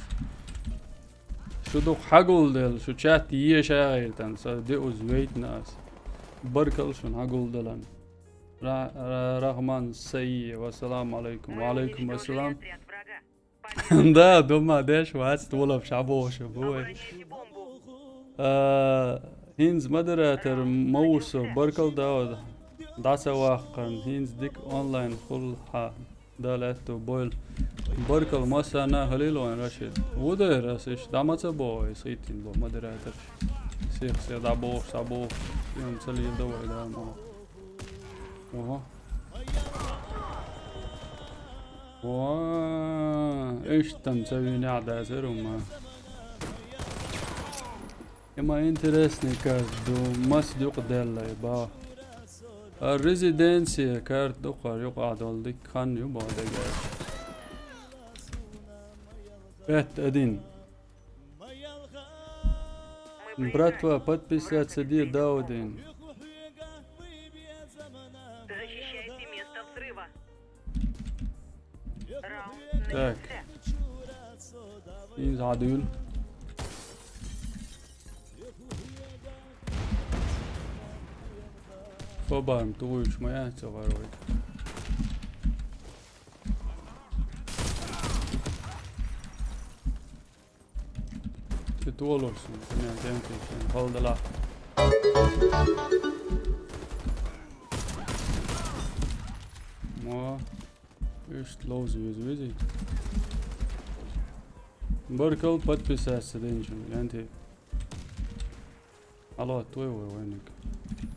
Шу дукха хьагулделла, шу чат еша гӀертан, со де уз вейтна ас. Баркал шун хьагулдалан. Ра-, Ра-, Рахман Саиев, ассаламу алайкум. Ва алайкум ассалам. Да, дома деш вац, толаб шабоша бой. А, хӀинца модератор ма ву со, баркал да, дӀа ца ваккхарна, хӀинца дика онлайн хула хьа. Дала аьтту бойла. Баркал массарна, халил вайн Рашид. Ву дера ас иштта дӀа ма ца боху, ас хӀиттина бо модераторш. Сих-сих дӀабохуш, дӀабохуш. Юн ца лийла дан вай, да, ма. Ого. Ва, иштта ца вийна дазар ума. Има интересный карт ду, мас юкъа деллай, ба. А резиденция карт ду кхар юкъа долу дика хан ю бо дегаш. Пять один. Братва, подписаться ди Даудин. Защищайте место взрыва. Так. Ин задуьл. Фабарм тугуйч ма яц варвай. Ты толуш, меня тем ты, чем холдала. Мо, иштта ловза веза вези. Баркал подписаться денчун, янти. Алло, твой вой войник.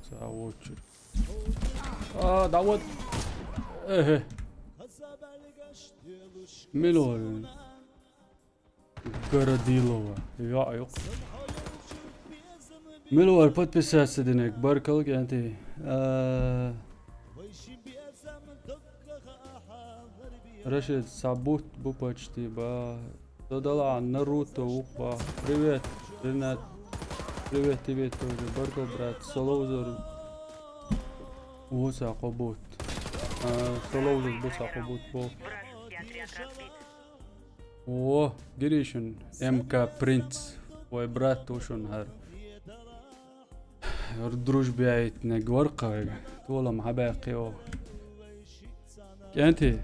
Ца вочур. А, да вот. Эхе. Милур. Городилова. Я, ё. Милур подписаться динек. Баркал, янти. А, Рашид, сабут бу почти, ба. Додала Наруто ву, ба. Привет, Ренат. Привет тебе тоже. Баркал, брат. Соловзор. Вуса кобут. А, соловзор буса кобут бо. О, Гришин, МК Принц. Вай брат тушун хар. Дружбе айтнег варкхайга. Толам хабаьккхио. Кенти.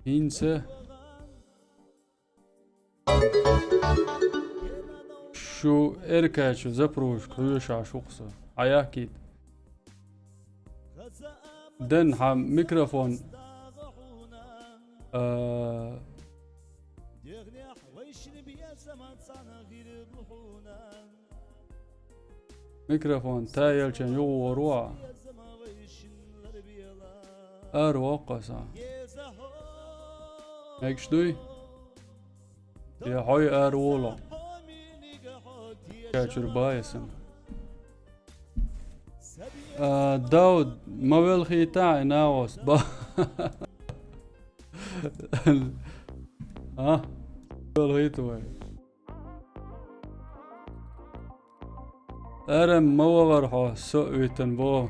Хинца. Шу эркачу запружка хьоьшуш ву-кх со. Хьаяхкийта. Ден хьан микрофон. А, микрофон таелчан югӀур ву. Ара воккхаса. Мегаш дуй? Я хьой ара волу. Качур баесам. А, Дауд, ма велхийта, и наос, ба. А? Велхийта вай. Арам ма вахар хьо, со а витан бо.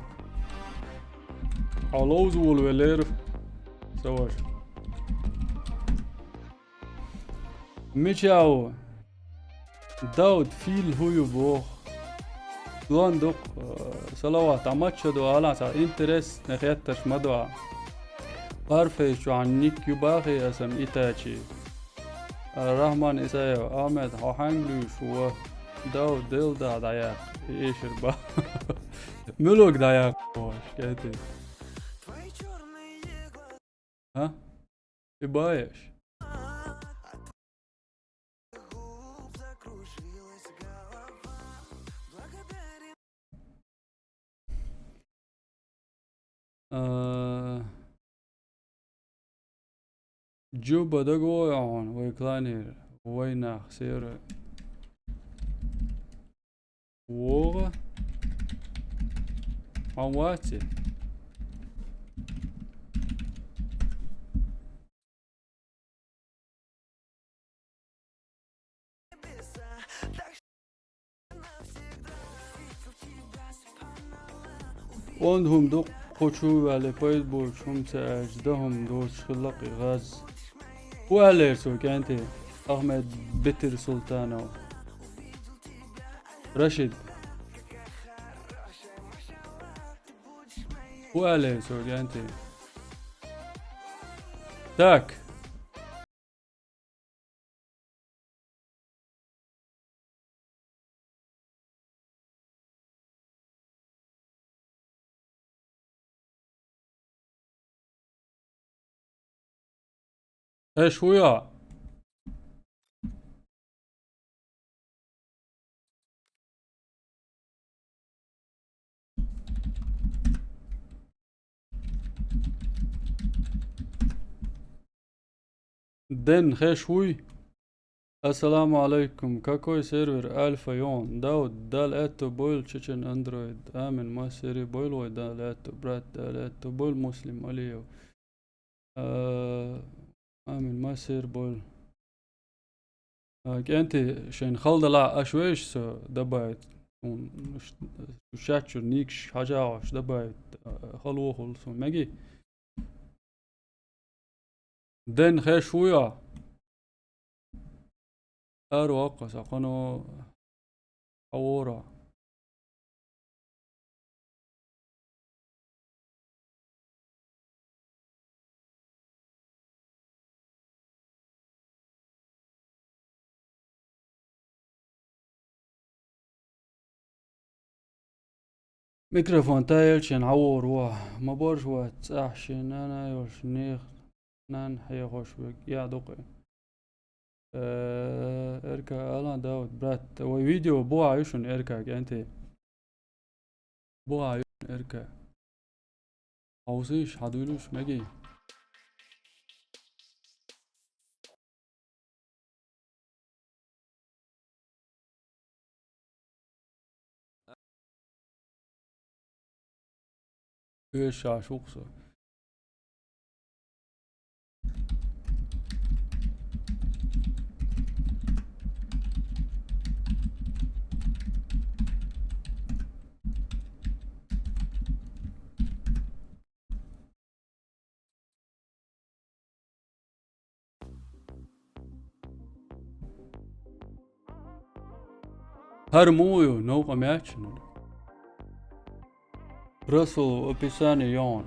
Хьо ловза волу велер, со ваша. Мича ву? Дауд, фил хӀу ю боху? Лон дукх, э, салават, а мачча ду ала, ца интерес не хетташ ма ду. Парфейс чохь ник ю бахе асам Итачи. Рахман Исаев, Ахмед, хьо хьаьнга луьйш ву? Дав, дел да, дӀаяхь. Эшар ба. Муьлуг дӀаяхь, кӀанти. А? И баеш? А, Джуба дагавой хьуна, вай кланера, вай нах, сера. ВогӀа. Хьан вац? Онда хӀума ду, кху чу ваьле пайда боцуш хӀума ца аьлча, дан хӀума доцуш хилла кхин гӀаз. ХӀун аьллера цо, кӀанти? Ахмед Битир Султанов. Рашид. ХӀун аьллера цо, кӀанти? Так. Эш вуя? Ден хеш вуй? Ассаламу алейкум. Какой сервер? Альфа йон. Дауд, Дала аьтту бойла, Чечен Андроид. Амин. Ма сери бойла вай, Дала аьтту, брат, Дала аьтту бойла, Муслим Алиев. А, амин. Ма сер бойла. А, кӀанти, шайн халдала аш веш со добавить. Ун ш-, шачур никш хажа аш добавить. А, халвохул сун меги. Ден хеш вуя? Ар вакъа сакъано хавора. Микрофон тайелчен хьавор ву. Ма борш вац, цӀахь шен нана йолуш нехан нана хьехош верг я дукъе. Э, Эрка, Алан Дауд, брат, вай видео буха ю шуна, Эрка, кӀанти? Буха ю шуна, Эрка? Хьовсийша, хьадуьйлуш меги. Оьшуш ву-кх со. ХӀара муха ю, новкъа меттиг ю? Расул, описание йон.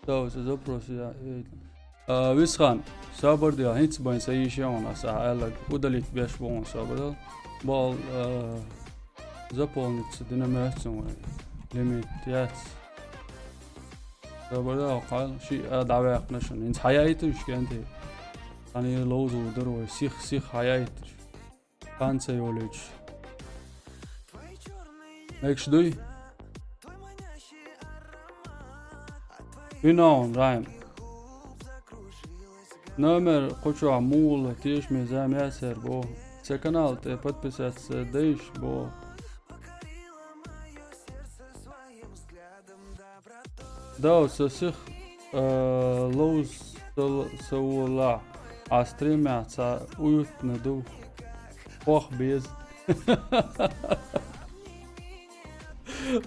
Тау, со запрос я, э, а, Висхан, собар де, хӀинца бен сан йиш йон, аса аьлларг удалить беш бу хьуна, собар де. Бал, а, заполниться дина моьтту вай. Лимит яц. Собар де, кхайла, шиъ а дӀаваьккхина шуна. ХӀинца хьаяйта уьш, кӀанти? Хьан и ловза ву дара вай, сих, сих хьаяйта уьш. Хан ца йолуьйтуш. Мегаш дуй? Хьуьнан, Райм. Номер кху чохь муха ло, тешаме зама яцара боху. Сан канал тӀе подписаться дайша боху. Дав, со сих, а, ловза ца волахь, а стримехь цхьа уютно ду. Пох беза.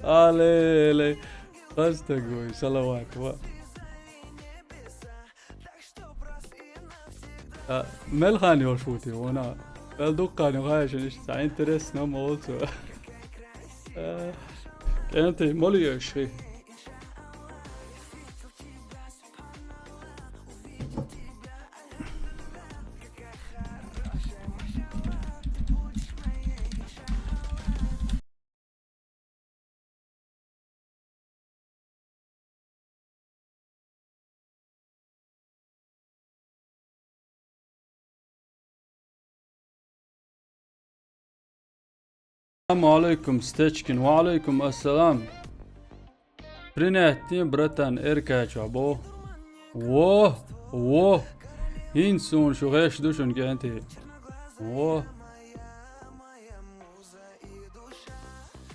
Алеле. Хаза стаг вай, салават ва. А, мел хан йолуш ву те вона? Мел дуккха хан ю хьаьжина, иштта цхьа интересно ма волу цо. А, кӀанти, мала йоьш хи? Салам алейкум, Стечкин. Ва алейкум ассалам. Принять, братан, Эркача, бо. Во, во. ХӀинца суна шу гӀеш ду шуна, кӀентий. Во.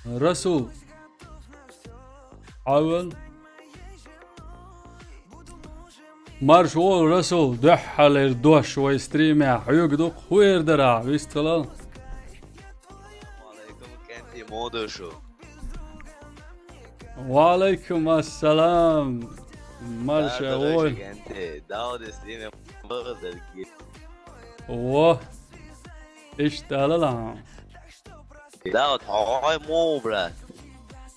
Расул. Хьавал. Марш вогӀийла, Расул, дуьххьарлера дош вай стримехь. Хьоьга ду-кх, хӀун эр дара, вистхилал? Салам алейкум, кӀентий, муха ду шу? Ва алейкум ассалам. Марша вогӀийла. КӀентий, Дауд стримехь вогӀийла дерг. Во. Иштта алалахь. Дауд, хьо хьой муха ву, брат?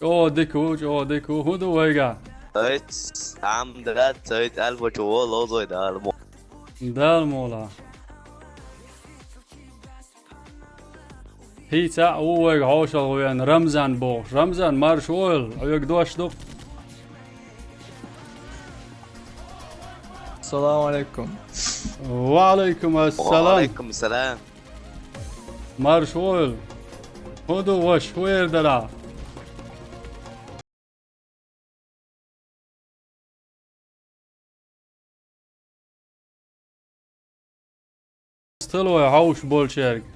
ЧӀогӀа дика ву, чӀогӀа дика ву. ХӀун ду вайгахь? Цайт, Амдрат, цайт, Альфа чу во, ловзой Дала мо. Дала мула. ХӀинца а ву вайга хьошалгӀа веана Рамзан бохуш. Рамзан, марша вогӀийла, хьоьга дош ду-кх. Салам алейкум. Ва алейкум ассалам. Ва алейкум салам. Марша вогӀийла. ХӀун ду, ваша, хӀун эр дара? Стелой хьовш болчаьрга.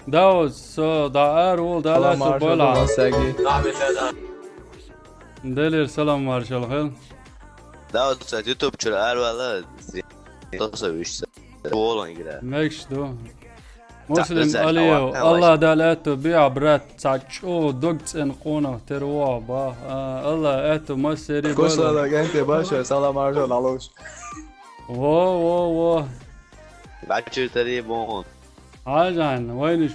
Дауд, со дӀа ара волу, Дала аьтту бойла. Салам маршалла, Саги. Делера салам маршалла хила. Дауд, со YouTube чуьра ара вала, со вуьйш ца. Волан игра. Мегаш ду. Муслим Алиев, Аллах Дала аьтту бехьа, брат, цхьа чӀогӀа дог цӀена къонах тера вогӀа, бах. А, Аллах аьтту массери. Куш бойла. Лала, кӀентий, баша, салам маршалла, алуш. Во, во, во. Бачур тари бон. Хьажан, вайнаш.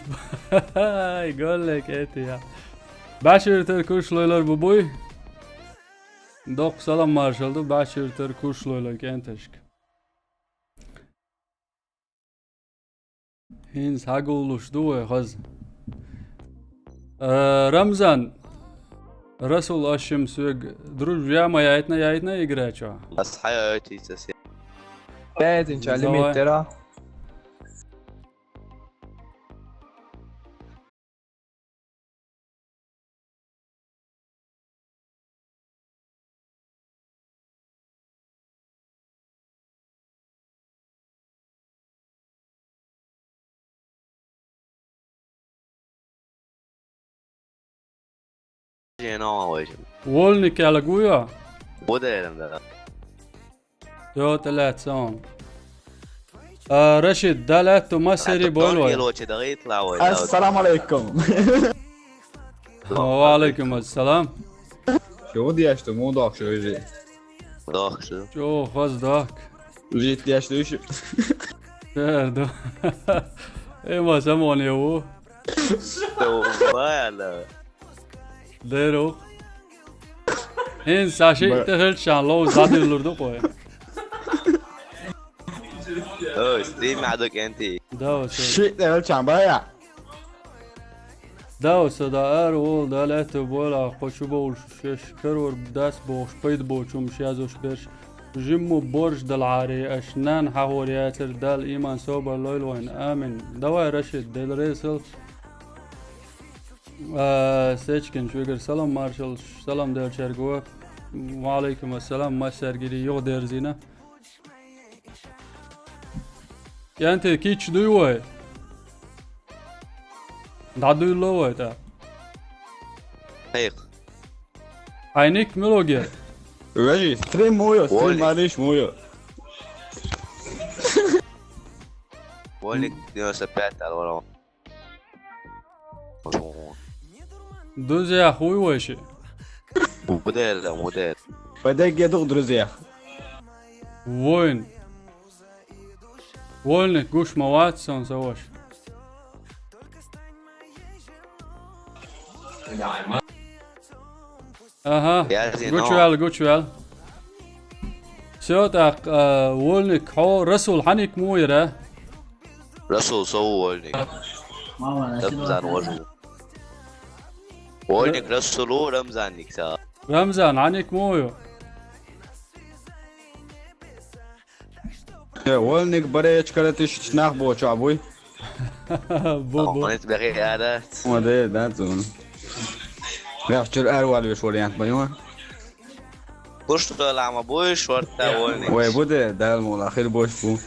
Ай, голле, кӀентий, я. Бачур тар куш лойлар бу буй. Доккха салам маршалла ду, бачур тар куш лойлар кӀенташка. ХӀинца хьагуллуш ду вай хаза. Э, Рамзан, Расул, аш шим соьга дружба ма яйтина, яйтина игра чохь? Ас хьайойтийца се. Пятинча лимит тера. Жена вай. Вольник аьлла гуйо? Бу деран да. Йо, тӀелаьцна он. А, Рашид, Дала аьтту массери бойла вай. Ассаламу алейкум. Ва алейкум ассалам. Чего деш ду, муха дохкуш вежи? Дохкуш ду. Чего хаза дохк? Жит деш ду шу. Дер ду. Эма самоне ву. Товбала. Дер ву. ХӀинца сан шиъ тӀе хилча сан ловза дӀадиллур ду кхой. Ой, стрим ма ду, кӀентий. Да, вот. Шиъ тӀе хилча сан бая. Да, вот, со да ара волу, Дала аьтту бойла, кхо чу бовлуш шеш карор дац бохуш, пайда боцу хӀумаш язъеш берш. Жимма борш далахьаре, аша нана хьахор яцара, Дала иман собар лойла вайна. Амин. Давай, Рашид, Дела реза хила. А, Сечкин, шуьгара салам маршалла, салам делчаьрга. Ва алейкум ассалам, массаьрга юха дерзийна. КӀентий, кийча дуй вай? ДӀадуьйлало вай тӀаккха. Айх. Хьайн ник мила гира? Вежи, стрим муйо, стрим Вольник. Мариш муйо. Вольник девяносто пять алвара. Друзьях вуй вай ши? Муха дер, муха дер. Вай дегге ду, друзьях. Войн. Вольник гуш ма вац сан, сан ваша. Аха. Гучувел, гучувел. Всё, тӀаккха, а, Вольник, хьо, Расул, хьан ник муха яра? Расул, со ву Вольник. Рамзан вожу. Вольник Расул ву, Рамзан ник са. Рамзан, хьан ник муха ю? Э, Вольник баречка ретиш нах боча буй. Бу, бу. Онит бехи ада. Моде да зун. Яхчур ар валюш вариант баюн. Пушту лама буй шорта вольни. Вай буде дал мола хир бош бу.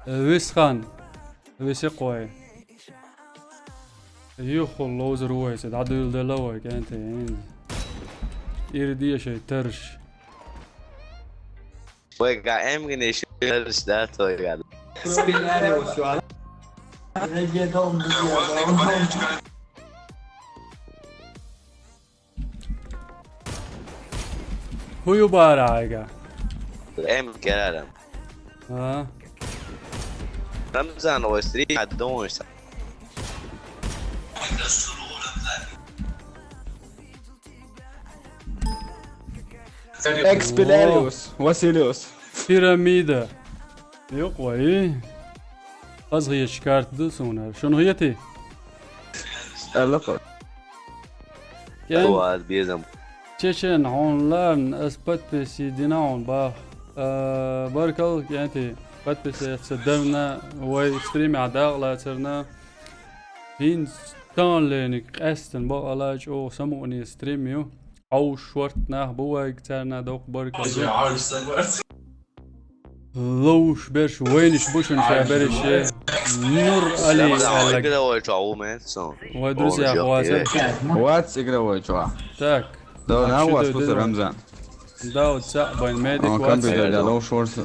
Висхан. Виси кой. Юху лоз руйсе да дул де лавай кенте. Ирдия шей терш. Вай га эмгни шерш да той га. Спиннери ушуан. Регедон бизя. Huyu bara aiga. Em kerem. Ha. Ramzan o istri adon sa. Expelliarmus, Vasilius. Piramida. Yok vay. Az hıya çıkarttı sonra. Şunu hıyati. Elli koy. Gel. Tuaz bizim. Çeçen online aspat pesi dinaun bah. Barkal yanti pat pesi sedevna vay stream adağla serna. Hin stanlenik esten ba alaç o samu ni stream yo. Au short nah bu vay serna dok barkal. Лоуш берш войниш бушун ша бериш. Нур Али. Игровой чуа, у мен сон. Вай, друзья, хваса. Вац игровой чуа. Так. Да, на вас кусу Рамзан. Да, вот са байн медик. Он компьютер да лоуш ворс.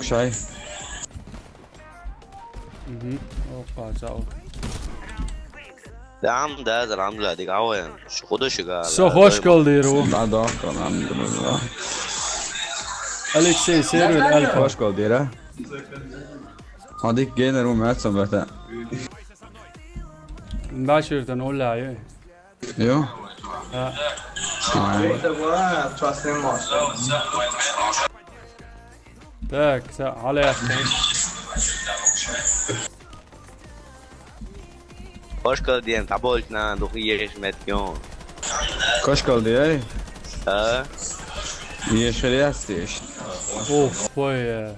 Şay. Mhm. Opa, ciao. Tamam da, selam da, dik awen. Şu kudu şu ga. So hoş geldi ru. Da da, tamam da. Alexey Server Alfa. Hoş geldi ra. Hadi gainer u maç sabata. Başırtan ola ya. Jo? Ja. Aj. Tak, sa, ale. Koškaldien, taboltna, duh ieš met jon. Koškaldien? Ha? Ieš riasties. Uf, poi, eh,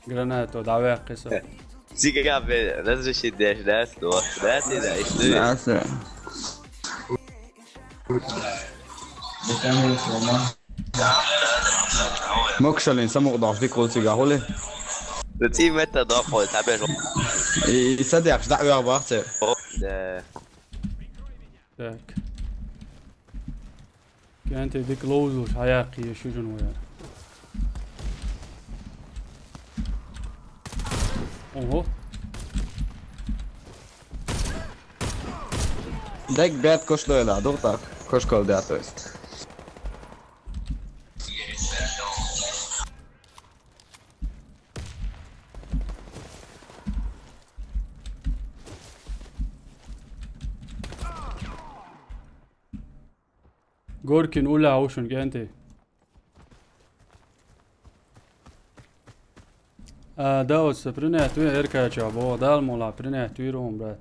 granato, da vekisa. Цыган, блядь, разрешить дашь, да, что? Да, ты, да, и что? Да, всё. Мокшалин, саму дах, ты кол цыган, хули? Да ты мета дах, хули, табеш. И, и садяк, жда, я бахте. Да. Так. Кенте дик лоузуш хаяхи шужун вая. Ого. Дек бет кошлойла, дух так, кошкол да, то есть. Горькин уля ушун кенти. А, да, вот принять вы РКЧ, бо, дал мола, принять вы ром, брат.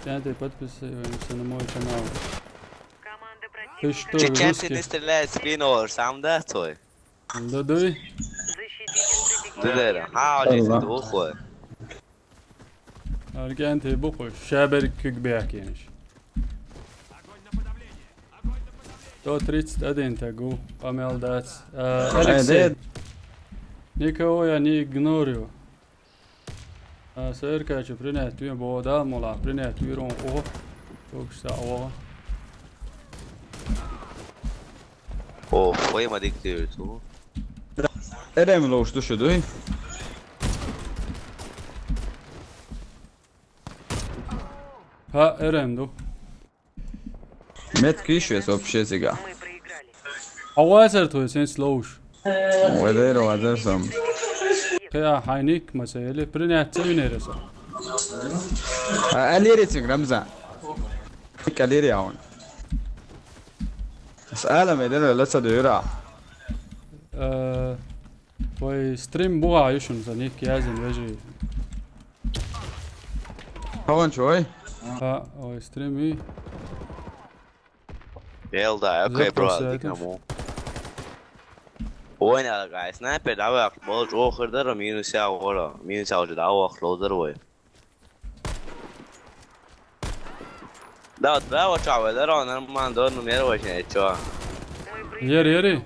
Кенти, подписываемся на мой канал. Ты что, Чеченцы не русский? Стреляют в спину, сам да, твой? Да, да. Ты да, ха, здесь Аллах. Двух, хуй. Аргенты буху, шабер кюк бяк, яниш. Сто тридцать один тагу, помел дать. Э, Алексей. Э, да. Никого я не игнорю. А, сэр, короче, принять, ты бо, да, мола, принять, ты рон, о. Только что, о. О, ой, мадик, ты, о. Эрем лош душу, дуй? Ха, эрем ду. Мет киш вес вообще зига. А вазер твой сенс лош. Везер, везер сам. Кеа хайник, масели, принять цивинереса. А, алири цинг, Рамзан. Калири аун. С алам эден леса дюра. Э, вай стрим бугӀа ю шун, за ник яздин, вежарий. Хаван чой? Ха, вай стрим и. Ел да, окей, бро, запросто дика ма. Ойна, гайс, снайпер дӀавахь болчу охир дара, минус я вара. Минус я уже дӀавахь ловдара вай. Да, вот браво, чё, вы здорово, нормально, дорну меру очень, чё? Ери, ери.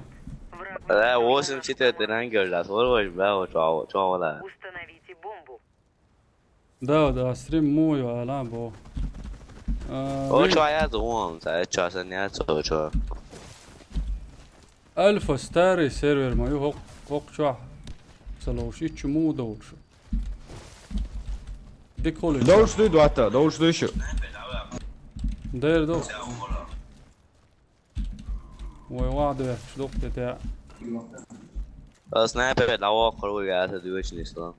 Да, восемь четыре ты рангер, да, свой, браво, чё, чё, вала. Установите бомбу. Да, да, стрим мой, ала, бо. А, о, вы чё, я думал, да, чё, сан я, чё, чё. Альфа старый сервер, мою хок, хок, чё. Салош, и чему долше. Дика хуьлу. Довш дуй, Дота, довш дуй шу. Дер ду. Вай ваха дуьхьаш дукха тӀе. Ас снайпер дӀавоккхур ву яра дуьйцу нисло.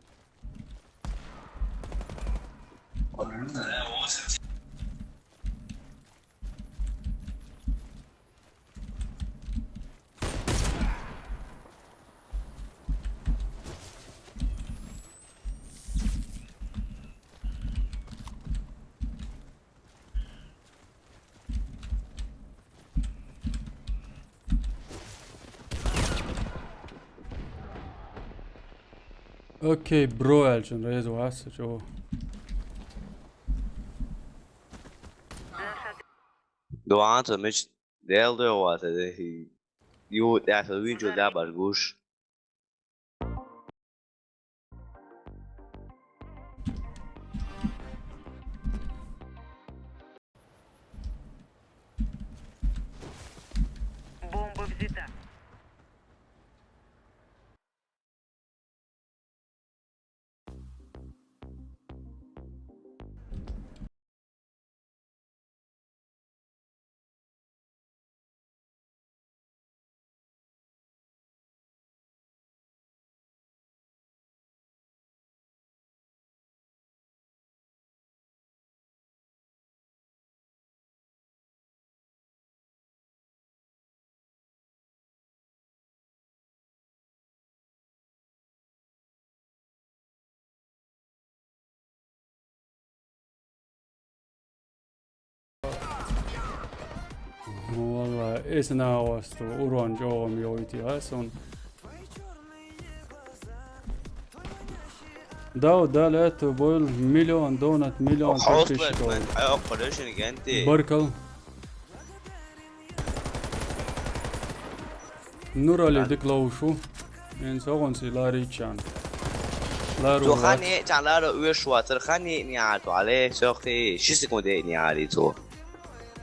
Окей, бро, аьлча, реза вац, чӀогӀа. Дуанца мич Дел дуй вац, э, ю, тӀаьхьа винчу дабар гуш. Бомба взята. Валла, эс нагӀосту урон чӀогӀа йовйитира ас он. Дав, дале, это был миллион донат, миллион подписчиков. Баркал. Нурали дика ловш ву. Эн согӀунси ларичан. Лару. Цо хан вац. Е чан лару уьш вацар, хан е неӀар цо, але, сохти, ши секунде неӀари цо.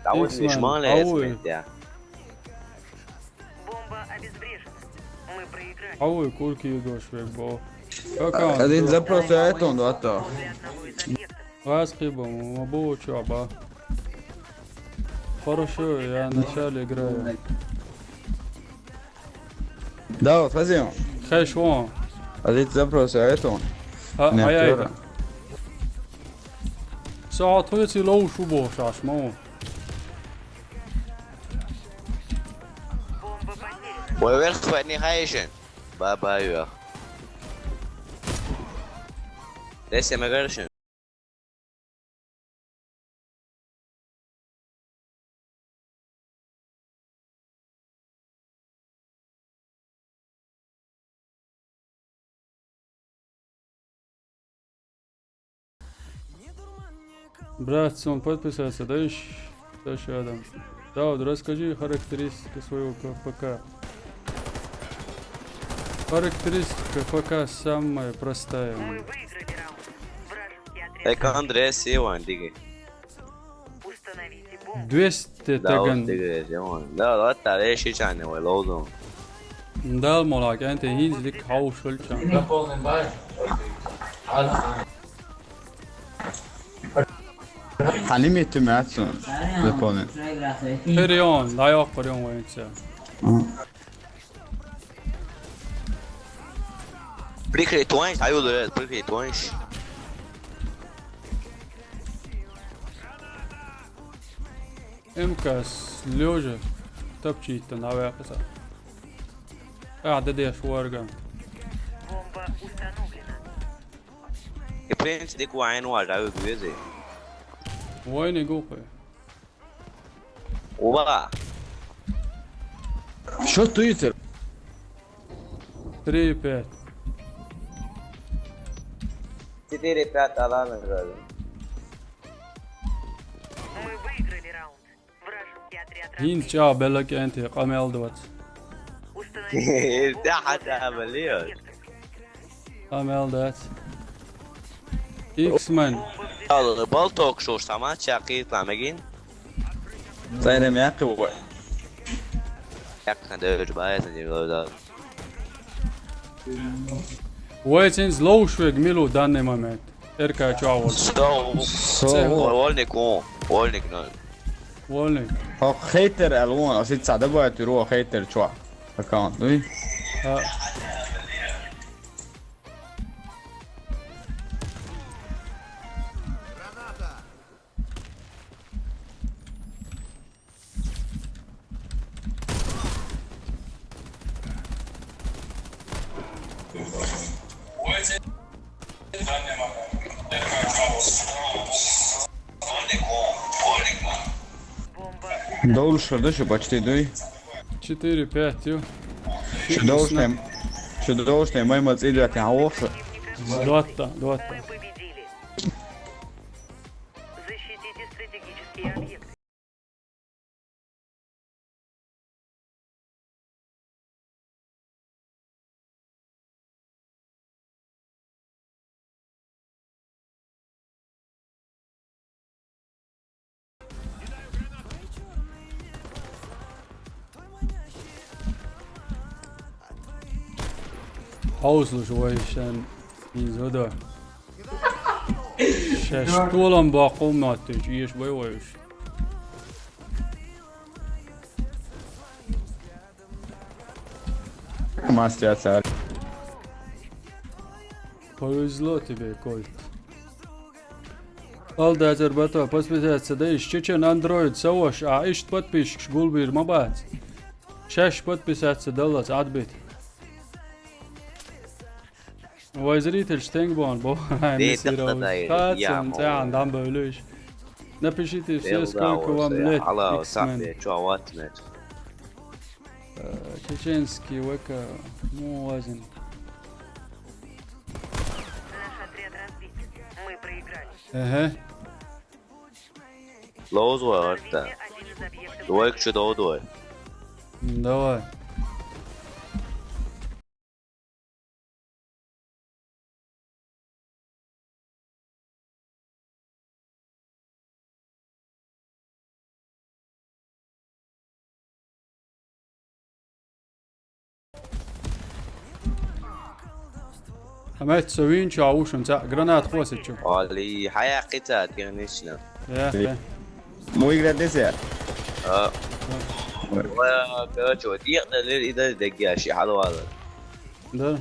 Та вот Иксман, миш ман лес ауй. Ментя. Бомба обезврежена. Мы проиграли. Ауй, курки идош век бо. Какао. Один запрос айтон, вата. Взгляд на мой объект. Вас хиба, ма бу чё, ба? Хорошо, я вначале играю. Да, вот, хозяин. Хай шо. А ведь запрос айтон. А, Нет, ай, ай. Чё? Саат хойци лоу шубо шаш, ма. Вай верх хватни хайшин. Ба, ба, ю. Десе мегаршин. Брат, он подписаться, да, ещё? Дальше, Адам. Дауд, расскажи характеристики своего ПК. Характеристика ПК самая простая. Мы выиграли раунд. Вражеский отряд. Эк Андрей Сиван, диги. Установите бомбу. Двести Дауд, таган. Диги, Сиван. Да, да, да, да, ши чане, вай, лоудун. Дал молак, энте хинзлик хаушулчан. Заполнен бай. Хьан имеет имя отцу? Заполнен. Перион, дай охурион воинца. Прикрыть ванш, дай улы, прикрыть ванш. МК с лёжа топчит-то на вяпаса. Ах, да деш ворга. Бомба установлена. И принц дик вайн вар, да, угвизи. Войны гупы. Уба. Что стоит? Три пять. Четыре пять алан. Мы выиграли раунд. Вражеский отряд. Хинц разбит. Ча белок энти, къамел двадцать. Установить. Да, да, блин. Къамел двадцать. X-Men. Al, bal talk show, сама чакит ламегин. Сайрем яхи уа. Якна дӧж баэс не вилода. Войцин злоушвег милу данный момент. Эрка чуавол. Со, со, вольник, о, вольник, но. Вольник. О, хейтер алон, а сит сада баэт руа хейтер чуа. Аккаунт, ну. А. Дольше, да, что почти, да? Четыре пять, ё. Что должное, что должное, мой мать идёт, а вовсе. Двадцать, двадцать. Защитите стратегические объекты. Хьовсалаш вай шен иза хӀу ду. Шаьш толам баккха хӀума моттуьйтуш, эша бай вай уьш. Мастер царь. Повезло тебе, Кольт. Алда Азербатова, подписаться да, из чечен андроид саваш, а ишт подписчикаш гулбир ма бац. Шаьш подписаться даллац Ӏадбит. Вай зрительш тенг бон бо. Ай, Дей мисиров. Тахта дай, Хацан, я, цан, мол. Дам бөлюш. Напишите все, Белда сколько вам лет, Ала, X-Men. Сапе, чё, ватнет? Э, чеченский В К, ну, важен. Наш отряд разбит. Мы проиграли. Ага. Лоуз вай орта. Один из объектов. Двойка чё, дол двой. М, давай. Амет со винчу а ушун ца гранат хвосичу. Али, хая кица, тирнична. Я, Эй. я. Мой гранат десе. А. Ой. Ва, короче, вот, я, да, да, да, да, я, ши, халу, халу. Да.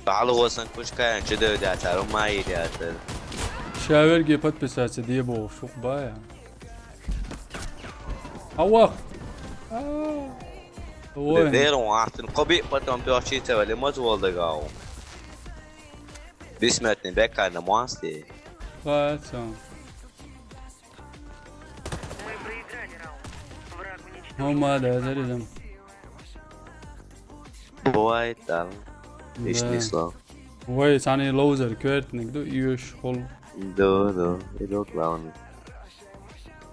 Балу осан кучкаен чудо дятар, умай дятар. Шаверги подписаться дебо шукбая. Авах. А. Ой. Верон ахтын коби потом пёрчи цевали моз волдагау. Бессмертный бекарна муансли. Пацан. Мы проиграли раунд. Враг уничтожен. Хомада, заризам. Бывает, да. Да. Ишни слав. Вай, сани лоузер квертник, ду, юш хол. Да, да, идёт главный.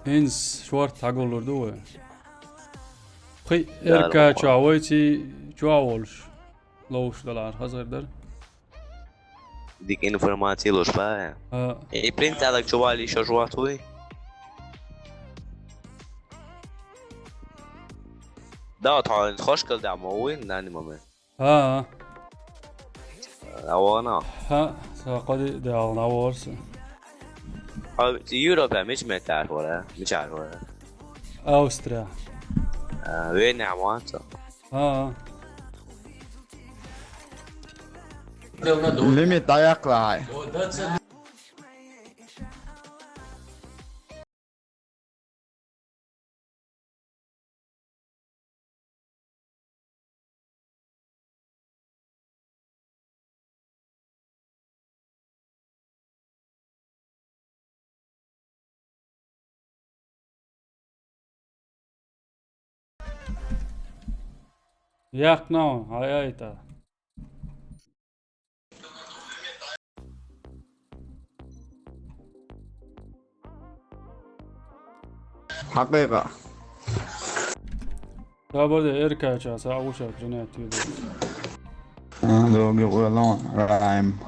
Инс шварт таголур ду вай. Хи, Да, эрка да, чуа, вай чи чуа волш. Лоуш далар, хазар дар. Дик информация луш ба. А. И принц алак чували ещё жуатуй. Да, вот он хош кал да мовин, на не момент. А. Авана. Ха, са къади да ална ворса. А, Европа мич метар вора, мич ар вора. Австрия. А, Вена муанца. А. Лимит даякълай. Яхна, ай, ай, та. Хьакъикъа. Та баде эркача са уша жинати. А, доги уялон, райм.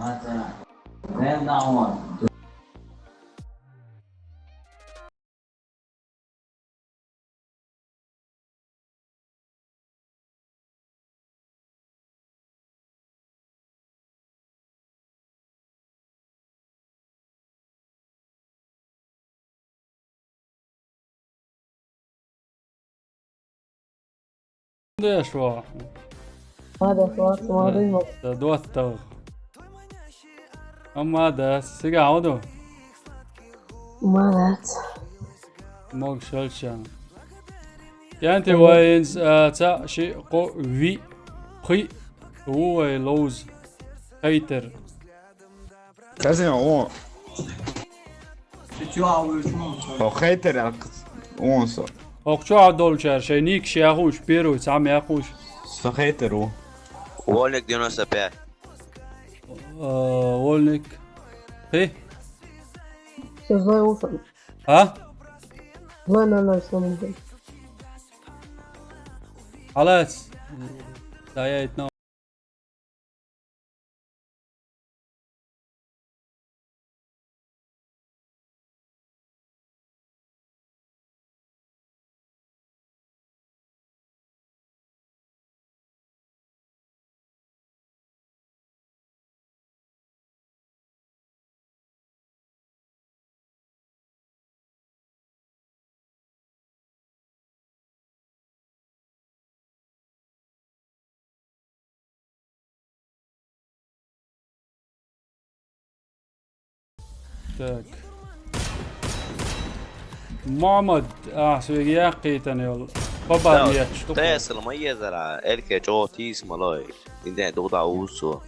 Деш ва. Мада, ва, ва, ва. Да, дуаттал. Амма да, сега ауду. Молодец. Мог шалчан. Янти вайнс, а, ца ши ко ви хи увай лоуз. Хейтер. Казин о. О хейтер ал онсо. Ох, чё адолчар, шей ник ши ахуш, первый, сам ахуш. Со хейтер о. Вольник девяносто пять. Э, вольник. Хи? Всё, злой ушел. А? Злой ноль ноль сломался. Алас. Да, я это Так. Мамад, а, свеги яхкитан йол. Папа нет, что. Тесла, ма езара, эльке чо тис малой. Инде дуда усу.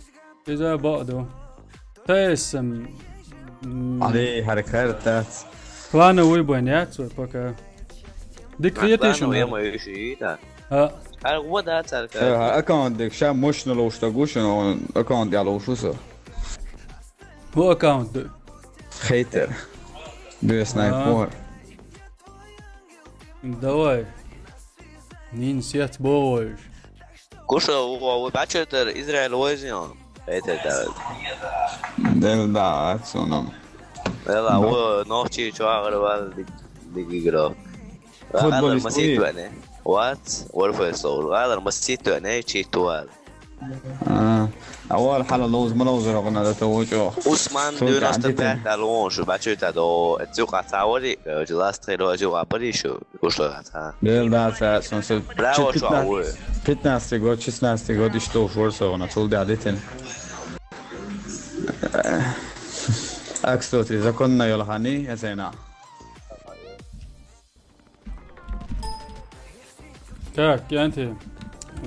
Иза баду. Тесм. Али харакар тас. Планы выбой нет, свой пока. Дикретишн. Ма иши, да. А. Ар вода царка. Аккаунт дик ша мощно лоушта гушин, он аккаунт я лоушуса. Ху аккаунт ду? Хейтер. Ду я снайпер. Давай. Нин сет боуш. Куша, у, у, бачетер Израиль возион. Хейтер, да. Дел да, ацуном. Вела, у, нохчи чуагар вал дик, дик игрок. Футболист. ГӀалар масийтваьне. What? Warfare Soul. ГӀалар масийтваьне, чийтвал. А, авал хьала лоз, ма лозар гӀуна да тавучӀо. Усман девяносто пять алон шу бачута до. Цу къатавари, э, жиластхи рожи вапари шу. Ушло хата. Бел да, ца, сон со. Браво, чё, пятнадцатый год, шестнадцатый год, и что, форса гӀуна, цул да дитин. А, кстати, законно йолхани, я зайна. Так, кӀанти.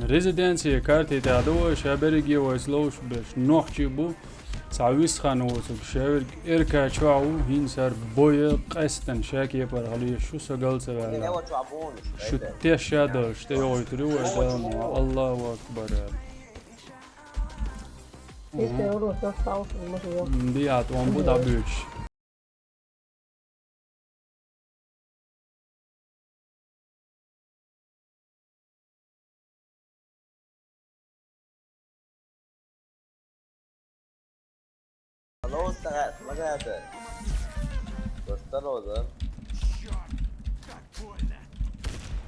Резиденция карти тӀа ду вай, ша берриге вай ловш беш нохчи бу. Цхьа висхана воцург, ша верг эрка чохь ву, хӀинца хӀара боя къестан ша кепара хьале, шу са гал ца ваьлла. Шу теш ша долуш, тӀейогӀуьйтур ю вай Дала ма, Аллаху акбар. М, диат, он бу дӀабуьйцуш.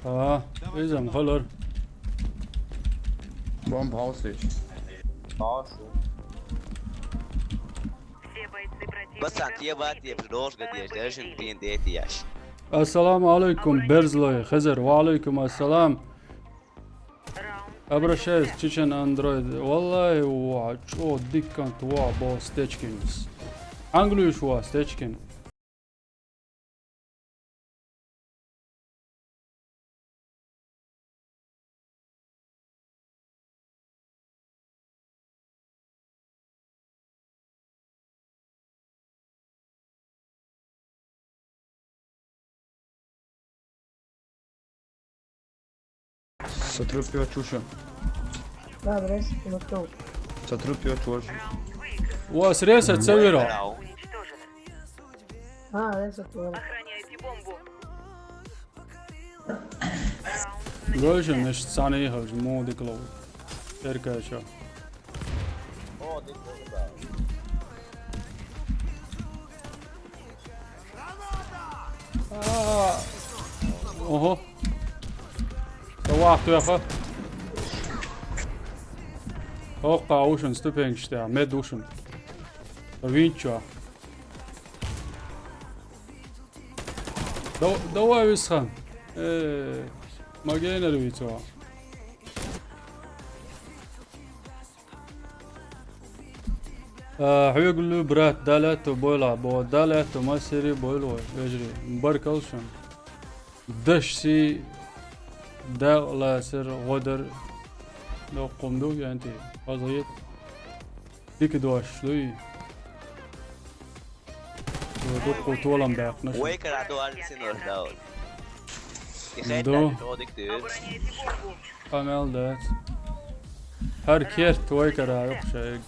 А, изам халар. Бомб хаус иш. Хаус. Все бойцы противника... Пацан, те бат, те придолж гадеш, даже не пин дете яш. Ассаламу алейкум, Берзлой, Хезер, ва алейкум ассалам. Обращаюсь, Чечен Андроид. Валлай, ва, чо диккан тва бо стечкинс. Англиш ва стечкин. Сотру пиво чуша. Да, да, ресет, ну что? Ца трупи отвожу. У вас ресет, ца виро? А, ресет, виро. Охраняйте бомбу. Гойшан, значит, сани хавж, мо дикло. Эркача. А. Ого. Давай, кто я? Окка, ушин, ступеньки, что, мед ушин. Винчо. Дав-, давай, Висхан. Э, магейнер вицо. Э, хьуьгуллу, брат, далетто бойла, бо далетто масири бойл вай, вежри. Баркал шун. Дашси, дагла сир, гъодар, докъумду, янти, азгъит. Дик дош, луи. Дукку толам бяхнаш. Вай кара до арсин ордау. До. Амел дат. Хар керт вай кара юхшаг.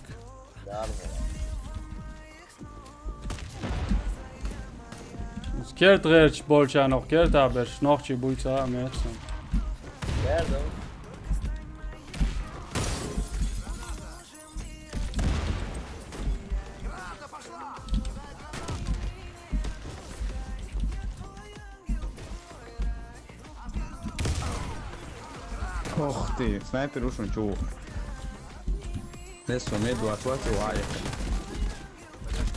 Керт гъерч болчанох, керт аберш, нохчи буйца амецан. Ох ты, снайпер ушун чу. Лесо меду отвати вай.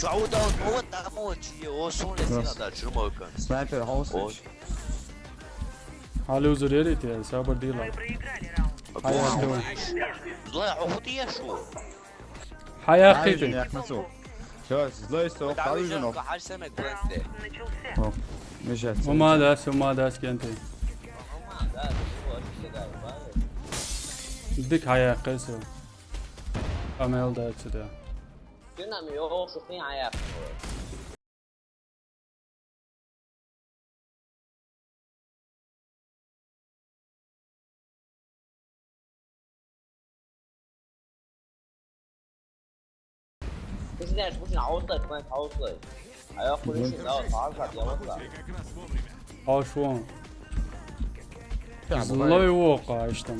Чауда, вот там вот, о, сон лесина да, чурмалка. Снайпер хаус. Али узур ерите, сабар дила. Ая, давай. Злая, охута я шу. Хаяхъите. Всё, злой со, халыжно. Хар семек бленде. О, мешать. Ума дас, ума дас кенте. Дик хаяхъесо. Амел дацда. Динами ёгъу шухин хаяхъ. Пусть дальше, пусть на аутлет, пусть на аутлет. А я хули сюда, вот, так, я вот так. Ашвон. Злой вока, ишта.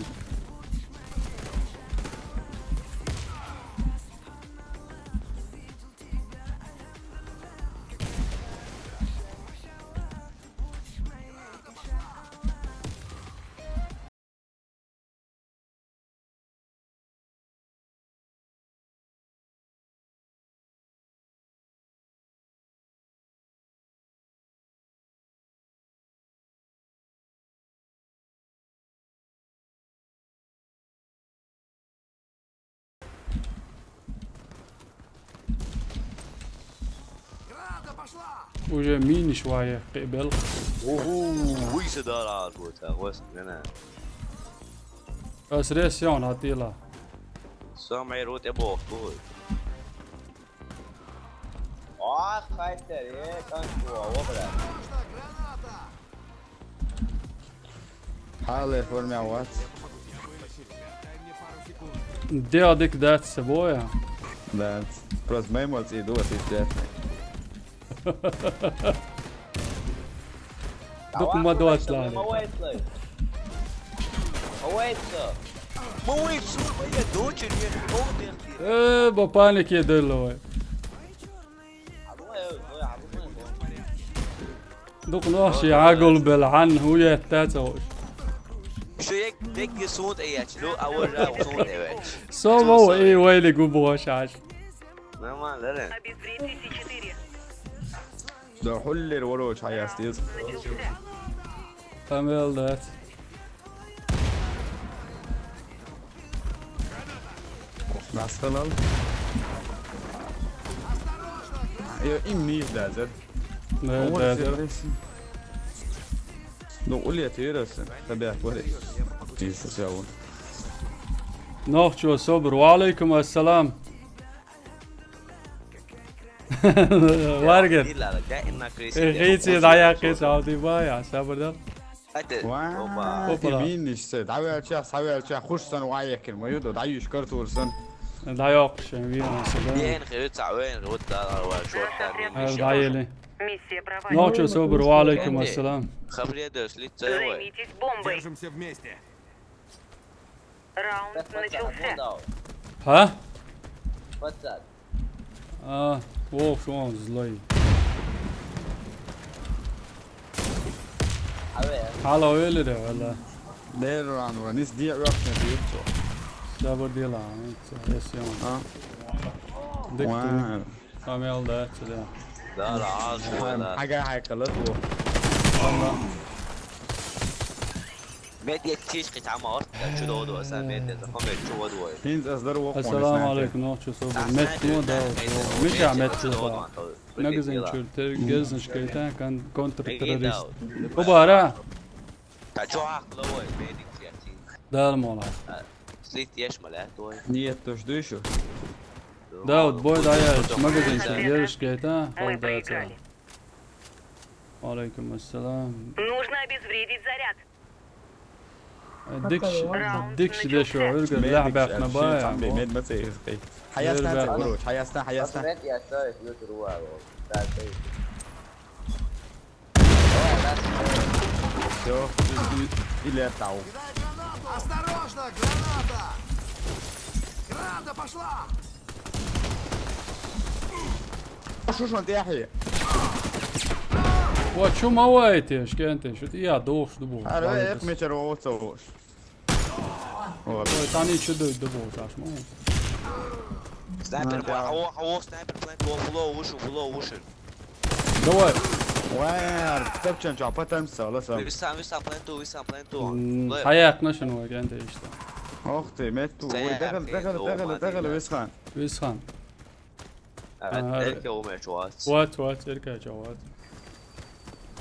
Уже миниш вае къебел. Ого, уйса дара гута, вас, не, не. Ас ресион атила. Самай рот эбо кой. Ах, хайтер, е, канчуа, о, бля. Хьале формя вац. Де адик дац боя? Да. Просто мемоц и дуа сидетный. Дук ма дуац ла. Ма вайт ла. Ма вайт ла. Ма вайт ла, ма я дочери, ма вайт ла. Э, ба панике дылло. Дук нохши агул бел хьан хӀу еттац ош. Шу як дегги сунт эяч, ду аважа сунт эвач. Со мо и вайли гу бошаш. Нормально, да? Да хуллер вороча ястиз. Тамел дац. Настанал. Ё, им не издать, да? Да, да, да. Ну, улет вераса, ребят, вот. Чисто всё. Нохчо собр. Ва алейкум ассалам. Варгер. Гейци даяхъи сауди бая, сабрдал. Ва, опа. Опа. Винниш се, дӀавелча, схьавелча, хуш сан ваяккин, ма юду, дӀаюш картур сан. ДӀайоккхуш, вен сан, да. Вен хи уьца, вен хи уьца, дала вар, шорта, вен. Ай, дӀаели. Миссия провалена. Нохчо собар, ва алейкум ассалам. Хабре деш, лица вай. Займитесь бомбой. Держимся вместе. Раунд начался. Хьа? А, вовш вон злой. Хьала велира, вала. Дерран ва, нис диъ вахтна диъцо. Сабар дила, ца, эс ян. А? Дик. Ва. Камел да, ца да. Да, да, аз вала. Хьага хьайкалат ву. Вала. Мед еттиш кхи тама орт, чудо оду аса мед, да, хо мед чу оду ой. Хинз аз дар вокъон. Ассаламу алейкум, нохчо собар. Мед мо да, миша мед чу да. Магазин чур тер, гезн шкайта, кон-, контртеррорист. Обара. Та чу ахло ой, медик я. Дал мола. Слит еш маля, той. Нет, то жду ещё. Да, вот бой да я, магазин чур, гезн шкайта, кон да ца. Алейкум ассалам. Нужно обезвредить заряд. Дикш, дикш дешо, ургар лахбахна бая. Мед ма цейхкай. Хаяста, хаяста, хаяста. Всё, или отдал. Осторожно, граната! Граната пошла! Шо шо тяхи? Ва, чу ма вайте, шкенте, шо ти я дохш дубу. Ара, эх, мечер оцош. Ой, тани чу ду дубу, чаш ма. Снайпер, ага, ага, снайпер, плент, о, фуло, ушу, фуло, ушу. Давай. Вар, тапчан ча, потом са, ласа. Висан, висан, пленту, висан, пленту. Хаяк нашан ва, кенте ишта. Ох ты, метту. Ой, дагал, дагал, дагал, дагал, висхан. Висхан. Ага, эрке умер чуват. Ват, ват, эрке чуват.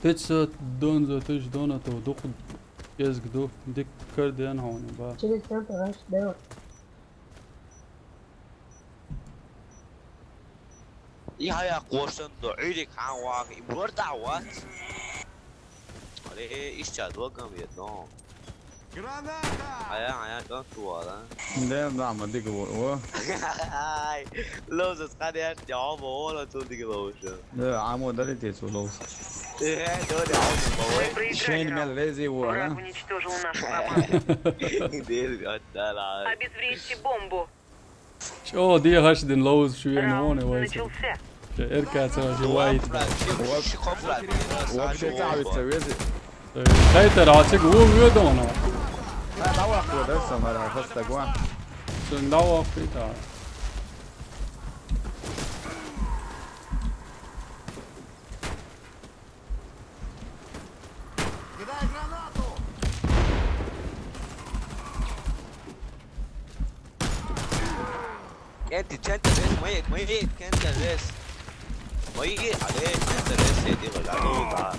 Пятьсот дон за тыш дона то дух. Езг дух. Дик кар ден хони ба. Через центр, значит, да. И хая кошен до ирик хавак и борда ват. Аре, ишча догам едно. Граната! Ая, ая, кан туала. Де, дама, дига во. Ай, лозас кадеш, я, во, ола ту дига лоша. Де, амо дали те цу лош. Э, до, де, амо, во. Шен мел вези во. Враг уничтожил нашу команду. Де, да, да. Обезвредьте бомбу. Чо, ди хаш дин лоуз шуен воне вайса. Чо, эрка ца жи вайт. Вообще цавит ца вези. Хайтер ацик ву вю доно. Ха, давай, куда самара, хаста гуа. Сен давай, пита. Кидай гранату! Кенти, центр вес, мои, мои, центр вес. Мои, але, центр вес, седи, ладно, да.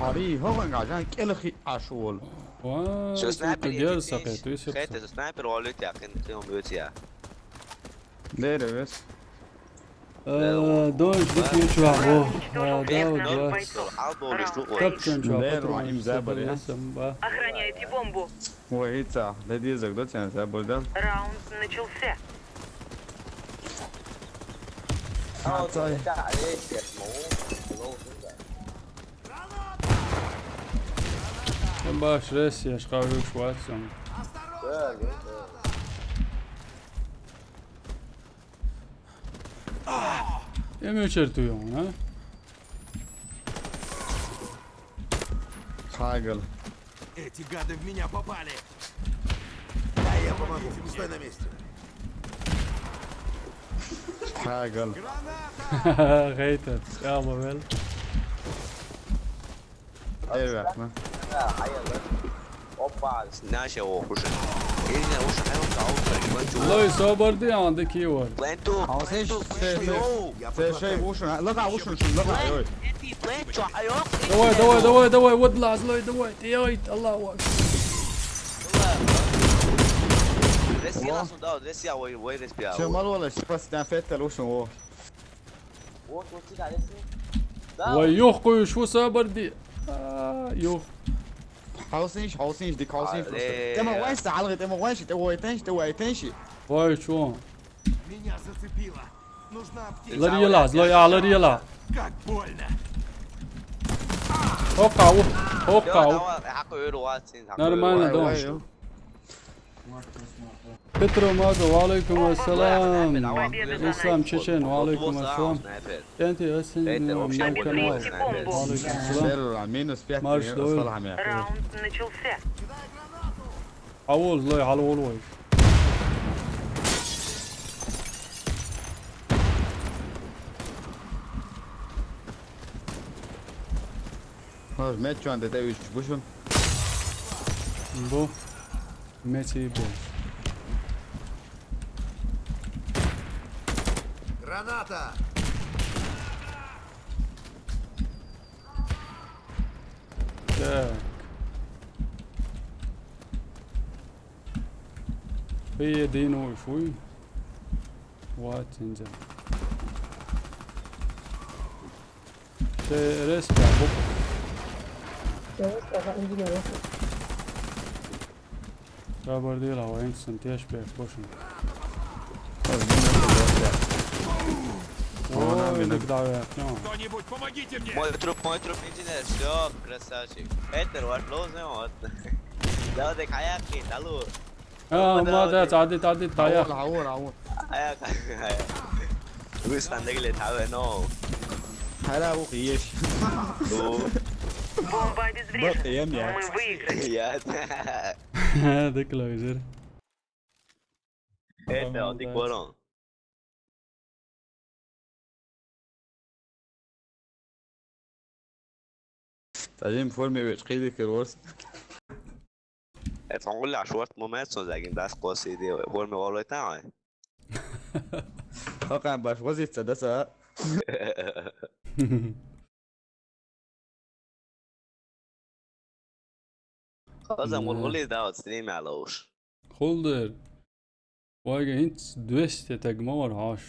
Ари, хоган гажан, келхи ашвол. Ва, шо снайпер гер сакет, висер. Хете, снайпер валют я, кен, кен, валют я. Деревес. Э, дон, дик нечего, во. Э, да, вот, да. Капчан чё, потом им забыл, я. Охраняйте бомбу. Ой, ица, да дизак, да, тян забыл, да? Раунд начался. Ацай. Баш, рес, я шкаф, шватсом. Эмечер туён, а? Хайгал. Эти гады в меня попали. Да, я помогу. Стой на месте. Хайгал. Гайтер, я ловил. Эрвахна. Опа, наша о, хушин. Ирина, уж, ай, он, ау, ебать, чего? Лой, собар ди, он, ди киевар. Пленту, пленту, пленту, йоу. Це ще й вушин, а? Лага вушин, шин, лага, ой. Плент, чё, ай, ок. Давай, давай, давай, давай, вот лаз, лой, давай, ти, ой, Аллаху акбар. Ресила сюда, ресила, ой, ой, ресила. Че, мало, леш, пас, там феттел вушин, о. Вот, вот сюда, ресила. Вай, юх, къуйш, фу сабар ди. А, юх. Хьовсинш, хьовсинш, дик хьовсинш просто. Алле. Тема вайса, алгъи, тема вайши, тема вайтанш, тема вайтанши. Вай, чё? Меня зацепило. Нужна аптечка. Ларила, злой, а, ларила. Как больно. Хоккау, хоккау. Нормально, вай, да. Вай, вай. Петро Маза, ва алейкум ассалам. Ислам Чечен, ва алейкум ассалам. Кенти Эсен, Мамман канал. Ва алейкум ассалам. Марш дойл. Раунд начался. Авол, злой, алол, вай. Марш, меч чуан, дете, уч, бушун. Бу. Меч и бу. Граната! Так. Пе дину фуй. Вот, инде. Те респа, бу. Респа, ага, инде, респа. Сабар дила, ва инсан теш бе, бошун. О, инде давай, ну. Кто-нибудь, помогите мне! Мой труп, мой труп, инженер, всё, красавчик. Петер, ваш лозы, вот. Да, да, каяки, талу. А, молодец, ади, ади, тая. Аур, аур, аур. Ая, ая. Вы стандегли таве, но. Хара ух еш. Бомба обезврежена. Бот ем я. Мы выиграли. Я. Дык лойзер. Это, он дик ворон. Сажим форме веч хили керос. Э, сонгула шорт момент сон загин дас коси де форме волой та. Хакан баш возит са даса. Хоза мургули да стрим алош. Холдер. Вайга инц двести тег ма вар хаш.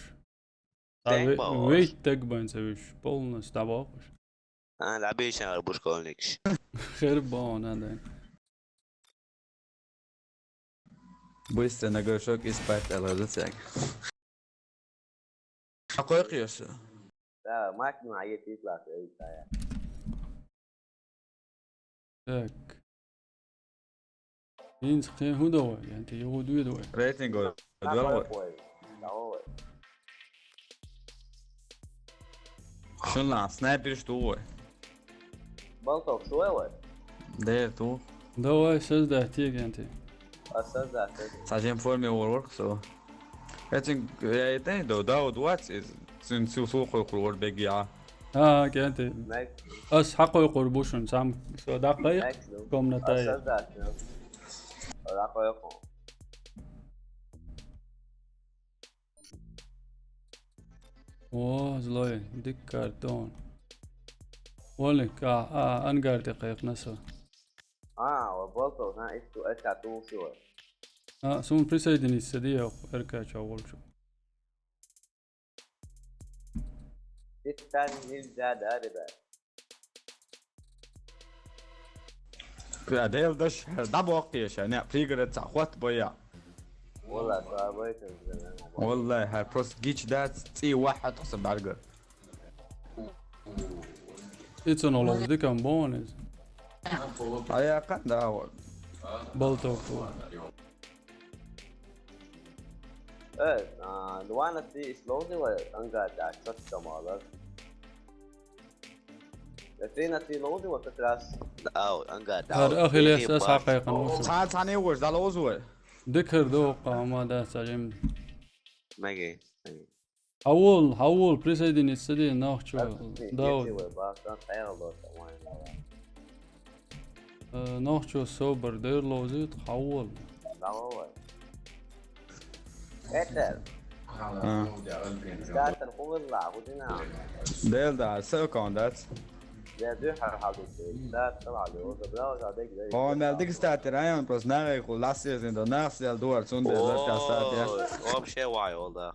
Тег ма вар. Вейт тег бан савиш. Полностью да бакуш. А, да бишан бушколникш. Хер бана да. Быстро на горшок и спать ложится. А кой киоса? Да, мать моя, я пить лас, эй, тая. Так. Инц хе худо, янти югу дуе дой. Рейтинг ой. Давай. Давай. Шунла, снайпер что ой? Болтов, что ой? Да, ту. Давай, создай, тик, янти. А создай, создай. Сажем форме ворк, со. Этин, я это, да, да, двадцать, син сил сухой курор бегия. А, кенти. Ас хакой курбушун сам. Со да кай комната. О, злой, дик картон. Волик, а, а, ангарте кайк наса. А, вот болтов, на, это, это тушила. А, сум присоединиться, дио, эркача волчу. Здесь так нельзя, да, ребят? Кра, дел даш, да боккеш, не, пригород са хот боя. Валла, слабый ты, блин. Валла, хар просто гич да, ци вахат хсабарга. Ицун оловди кам бонес. Ая кан да вот. Болтов. Э, а, Луана, ты из Лондона, анга, да, что ты там, а, да? Ты на ты Лондона как раз. Да, анга, да. Хар ахилес ас хакайкан. Ца, ца не уж, да, лозу. Дикер до, кама да, сажим. Маги. Хавул, хавул, присоединиться ди, нахчу, Дауд. Э, нахчу собр, дер лозит, хавул. Петер. А. Петер, хавул ла, будина. Дел да, сокон дац. О, мел дик стати район, просто на рейку ласезин до нас, дел дуар, сунде, ласка стати. Вообще вай, олда.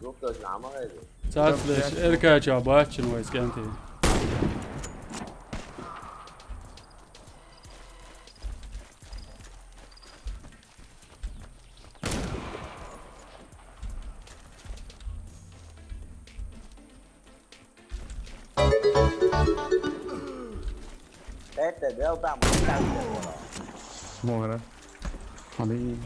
Gruppe ist ein Hammer, Alter. Satz dich, L K J, Batschen, wo ist Genti? Este, veo, vamos, vamos. Mora. Ali.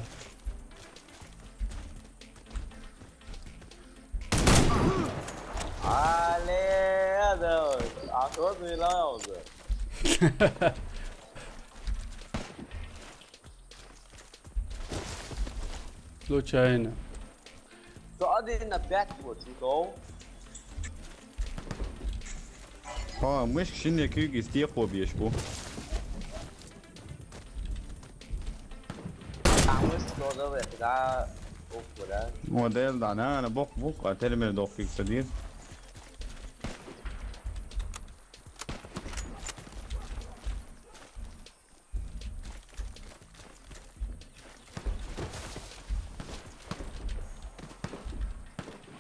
Ale, adamı. Akıl bir lan oldu. Slučajno. Sad je na pet, Lučiko. Ha, mıšk şimdi kük istiyor ko bir iş bu. Ama işte o da be, daha okula. Model da ne, ne bok bok, atelemir dokuyuk sadir.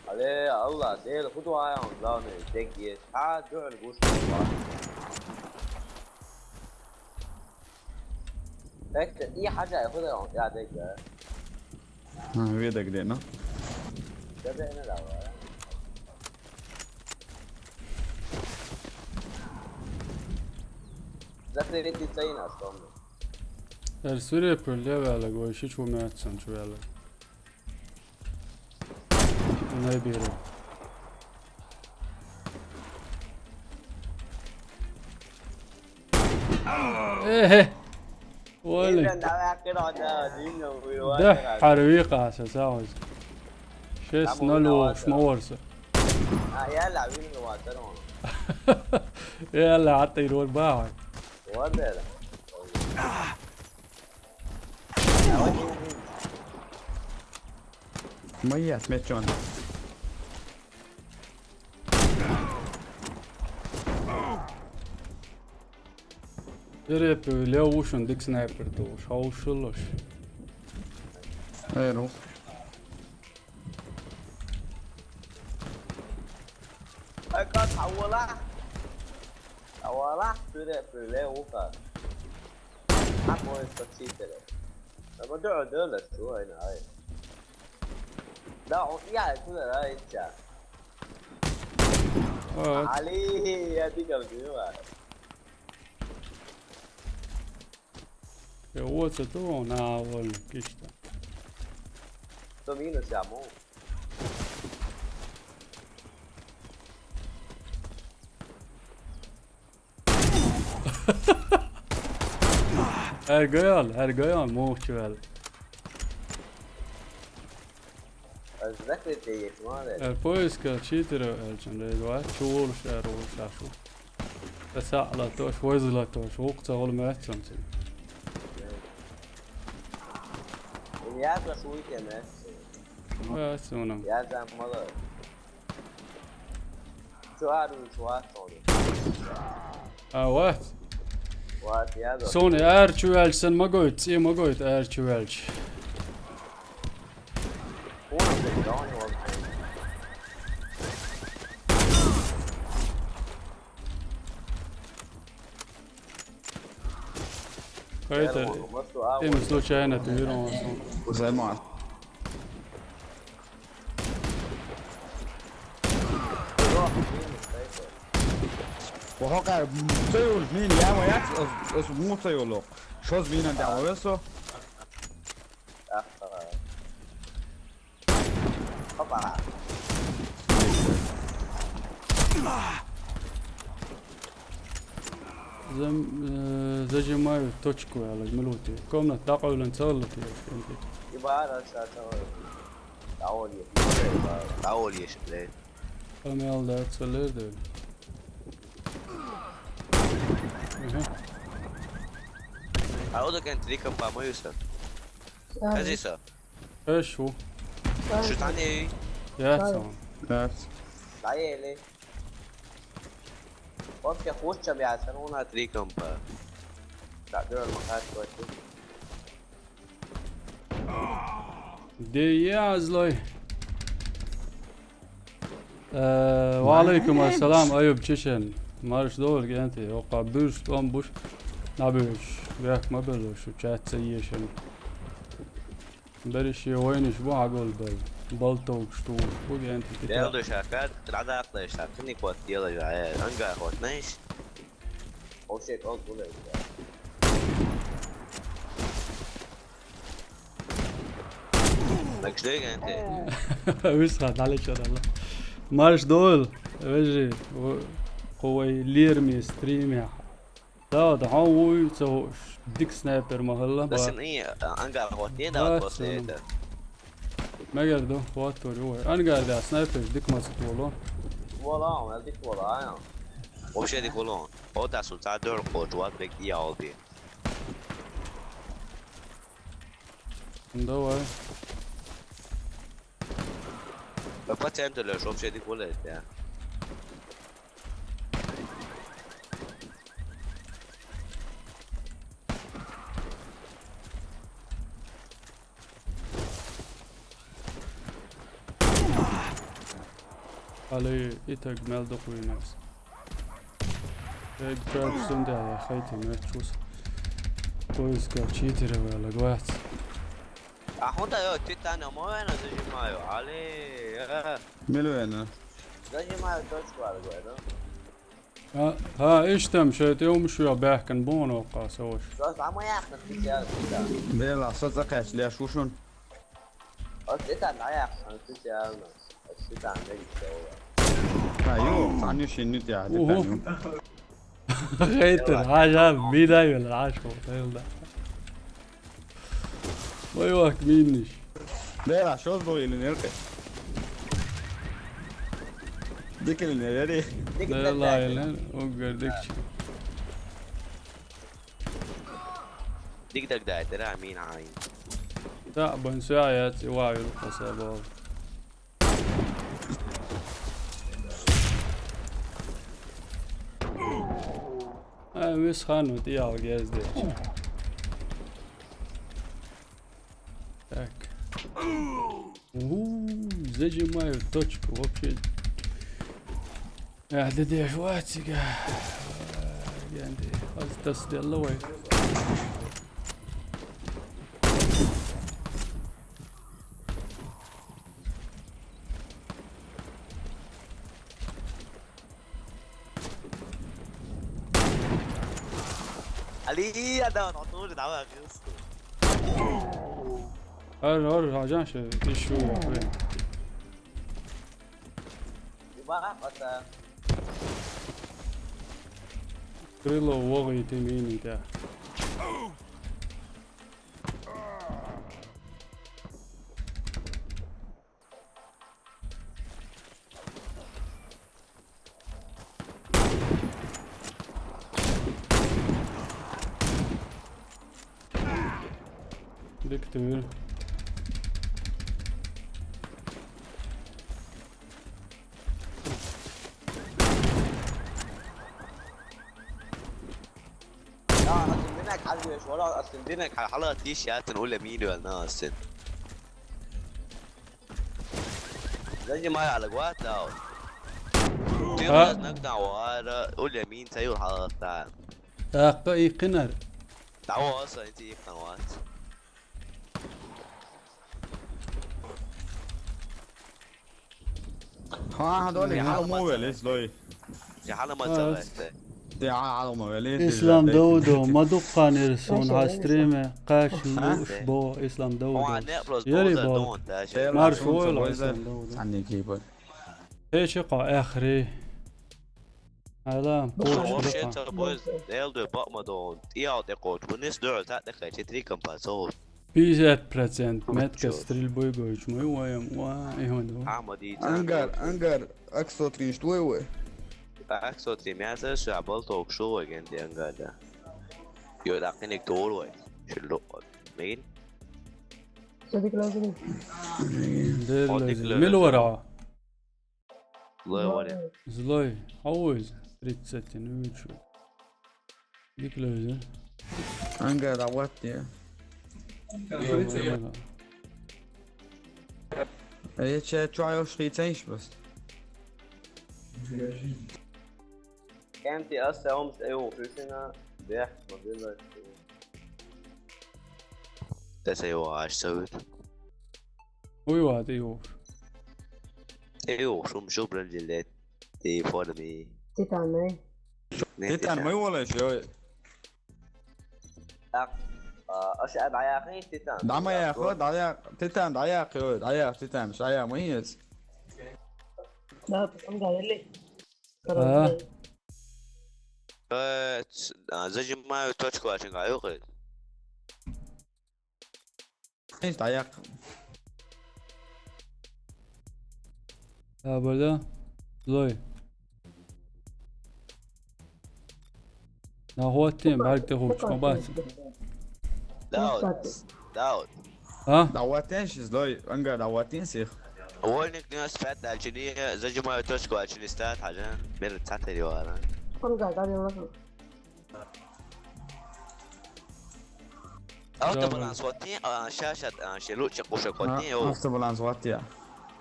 Ale, Allah, de, hudu ayan, zane, dek ye, ha, dön, gusto, var. Bekle, iyi haca, hudu ayan, ya, dek ye. Ha, bir de gidelim, ha. Ya da ne de var. Zaten bir sayın az sonra. Ersuri je prljavela, goj, šič u mecan čuvela. Najbire. Ehe. Oli. Illa da vakir ada, dinno, da harvi qasa, savuz. Šest nol u šmovorsa. Ah, yalla, vino vatar. Yalla, hatta iror bavaj. What the? Ma jes, meću onda. Tere pe leo ušun dik sniper tu, šaušuloš. E, no. Ai, ka tawala. Tawala, tere pe leo uka. Hapo esto chitele. Ama dö dö la su ai na ai. Da o ya tu la ai cha. Aa. Ali ya ti ka tu wa. Ja uoca tu na vol kista. To minus ja mu. Ergayal, ergayal, muhçuvel. Ez ne kadar değilim abi. Er poiska çitiro elçin reydu var. Çoğul şer oluşa şu. Esa la toş, vozla toş. Vokta ol mertsan sen. Yazda şu weekend es. Vay sonum. Yazda malı. Şu abi şu var sonra. Ha, what? Var yazda. Sony er çuvelç sen magoyt, e magoyt er çuvelç. Oğlum sen daha ne oldu? Kayıt er. Nasıl abi? Em slučajno tu vjerovatno. Zajma. Yok, değilmiş, neyse. Oha, kaj, cejul, min, ja, ma jaks, es, es mu cejul. Šos minan tamo veso. Ah, ah. Hopa. Zam, e, zajimaju točku, ali minuti. Komnat, tako je len celo ti. Ibara sa tamo. Taol je. Taol je, bre. Pa me al da celer de. Aha. A ovdje kaj trikam pa moju sad. Kazi sa. Ešu. Šutanje i Ja sam. Yes. Dajele. Uopće hušćam ja sam ona. Trikam pa. Da, dobro, makar to je tu. De ja zloj. E, ve alejkum selam, Ayub Çişen. Marš dol, genti. Oka bürst, on buš. Na bürš. Vek ma belo şu čatse ješen. Beriš je vojniš bu agol bel. Baltovk štu. Bu genti kita. Deldo šakar, trada akla šakar, niko tijela ja, e, anga hotneš. O şey, kol bu ne ya? Bak işte genti. Visha, dale čar Allah. Marš dol. Veži. Kovoj lir mi stream ja. Da, da, ha, uj, so dik sniper mahalla. Da Ba. Sen i anga hotnje Da, da posle sen- da. Megar do, what or you. Angar da sniper dik mas tolo. Vola, on, dik vola, ja. Uopće ni kolon. Oda su ta dör ko čuvat bek i ja ovdje. Давай. Pa pa centru još uopće ni kolon, ja. Ali itak meldo kujnas. Eg čak sunde, ali hajte me čus. Poiska čitire vela gvac. A onda jo, ti tane omoveno zažimaju, ali, e, Milujena. Zažimaju točku, ali gledam. Ha, ha, ištem šeit jomšu ja bähkan bono ka soš. Što samo jakna specijalno da. Bela, so cakaš leš ušun. O, ti ta najakna specijalno. O, ti ta ne više ovo. Ha, jo, sani šinit ja, ti Uhu. tanju. Hejter, haža, mi daj vel, haško, vel da. Oj, vak, miniš. Bela, šos do ili nerke? Dikili nereri? Bela, ili, o grdikči. Dik dak daj, tera min ain. Da, ban su ja, ja, ti vaju, pa se bol. E, mis hanu ti ja, gezde. Tak. Uuu, zažimaju točku, uopće. Ja, da, da, švaciga. Gendi, az das delo, vaj. Ali, ja da, no, to je da, da, Har, har, hažan še, ti šu, ja, vaj. Juba, pa ta. Krilo, vogi, ti mini, da. Victor. Ja, hast du den Winner gerade wieder schon, oder? Hast du den Winner gerade, hallo, die Scherze und alle Mine, na, sind. Zai mai ala guata. Tira Ah. as nak na wara, ulle min tayo halata. Aqqa iqinar. Tawo asa inti iqan wat. ها هذول يا يعلموا عم. ويليز لوي. Ya hala ma Ah, tsawete. يعلموا ويليز. Islam Dawudo, ma duqqan irson Mashaallah. Ha streame qash Ha? lush bo Islam Wa Dawudo. ne plus Yeri boza bo. don ta she. Tela Marsh shun Woyal sa Islam boyza. Dawudo. Sani kiba. He shiqa akhri. Ala Duqqan. koç Wa duqa. sheta boz. Eldo bakma don. Iyal de koç. Bu nis dört at de kaçı tri kampaso. Пятьдесят процент метка стрельбой goyç mu wa yam wa ehon do. Ahmadi. Ангари, ангари, аксо тринш твой вой. Akso tri miasa şu abal tok şu wa gen de angarda. Yo da kinik tol wa. Şu lo. Mail. صديق لازم. Der Odik lazım. lazım. Mil wara. Lo wa. Zloy. Always. Тридцать üç. Dik lazım. Ангари, давайте. Я че чаю шли ценш бус. Kenti asa oms evo frisina. Deh, ma dilla. Tese yo aş savit. Uy wa de yok. Evo şum şu brandillet. Te for me. تيتان. تيتان ما يولا شو. Aş ad ayaqin Titan. دعما يا اخو، دعيا تيتان، دعيا اخي، دعيا تيتان، مش دعيا مميز. لا، تقوم قاعد لي. ها. Evet. Zajim ma точку açın ga yok. ايش دعيا؟ Ha burada. Zloy. Na hotim belki de hoş kabat. Daud. Daud. Ha? دعواتين شي زلوي، انقا دعواتين سيخ. Wolnik ne spat alçini, zajim ma точку açın istat hajan. Bir tat ediyor ara. تقوم قاعد علي والله. Autobalans watin, şaşat, şeluçe kuşa kotin yo. افتر بلانس واتيا.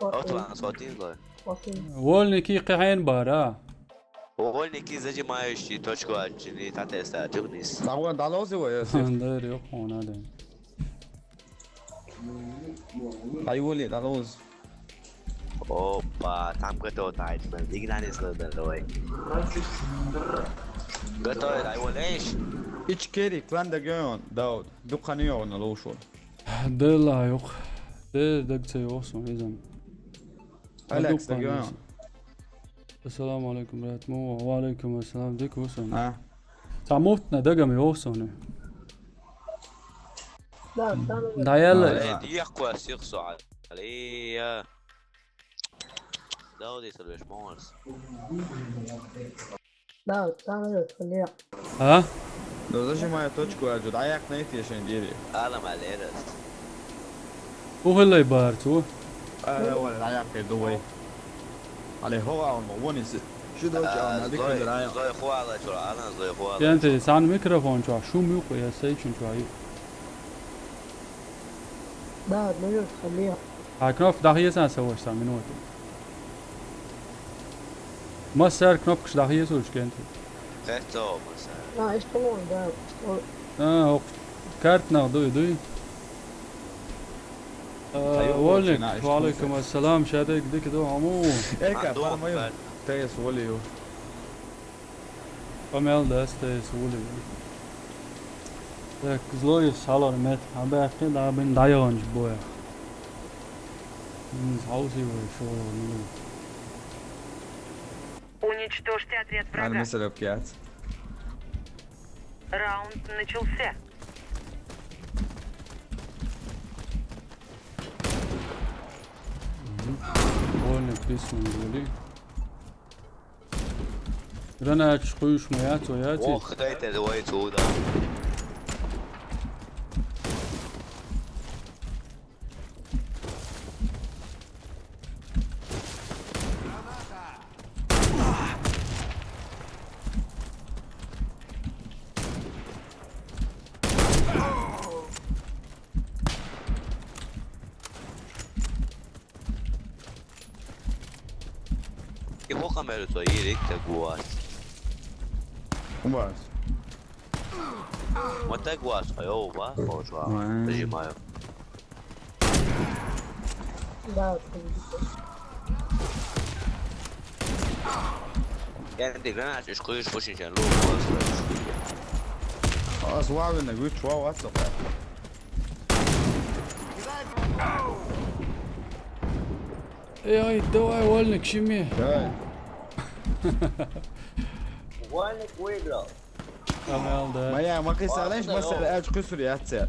Autobalans watin lo. واصل. Wolniki qihen bara. Wolnik zajim ma şu точку açını tat esta tugnis. دعوة دعوة زي ويا سيخ. Andır yok ona da. ايوه لي دعوة. Opa, tam gato tight man. Ignanis lo da loy. Gato ay wol eş. Hiç keri klan da gön Daud. Dukkanı yok ona lo şu. Dela yok. De de gitse yoksun izin. Alex da gön. Assalamu alaikum, brat. Mu, wa alaikum assalam. Dik olsun. Ha. Tamutna da gami olsun. لا، تعال. Dayalı. Ay. Diyak kwa sik sual. Ali ya. Daud is always mors. لا، تعال، خليها. Ha? لو زي ما توتشكو يا جود عياك نيتي عشان ديري. Alam aleras. Uhilay bartu. آه ولا عياك دوي. عليه هو عون مونس. شو دوتش عون هذيك Zloy, العياك. zloy khwala chura, alan zloy khwala. Gente, san mikrofon çwa, şu mu ya şey için çwa. لا، ما يرد، خليها. Ha, knop dahiye sen savaşsan minutu. Masar knop kış dahiye soruş gente. Feto masa. لا، ايش تمون ده؟ Ha, ok. Kart na duy duy. Ayol Wolnik, borcuna, wa alaikum assalam, şadek dik do amu. ايه كان ما يوم. تيس وليو. Pamel da este suli. Tak zloy salon met, aber ki da bin dayon boya. Hausi wo şu. Уничтожьте отряд انا врага. مثل بكيات. Раунд начался. Больно писно были. Рана чхуйш моя твоя ти. Ох, dajte dvojicu udar. Melu to iri te guas. Guas. Ma te guas, jo, va, ko šva. Režima jo. Da, ja, ti granaš, iš koju išpušin će lupo. As lavine, guč, wow, what's up? Ej, aj, давай, вольник, šimi. Daj. Вольник выиграл. Tamam da. Ma ja, ma kaj sa leš, ma se leš, kusur jace.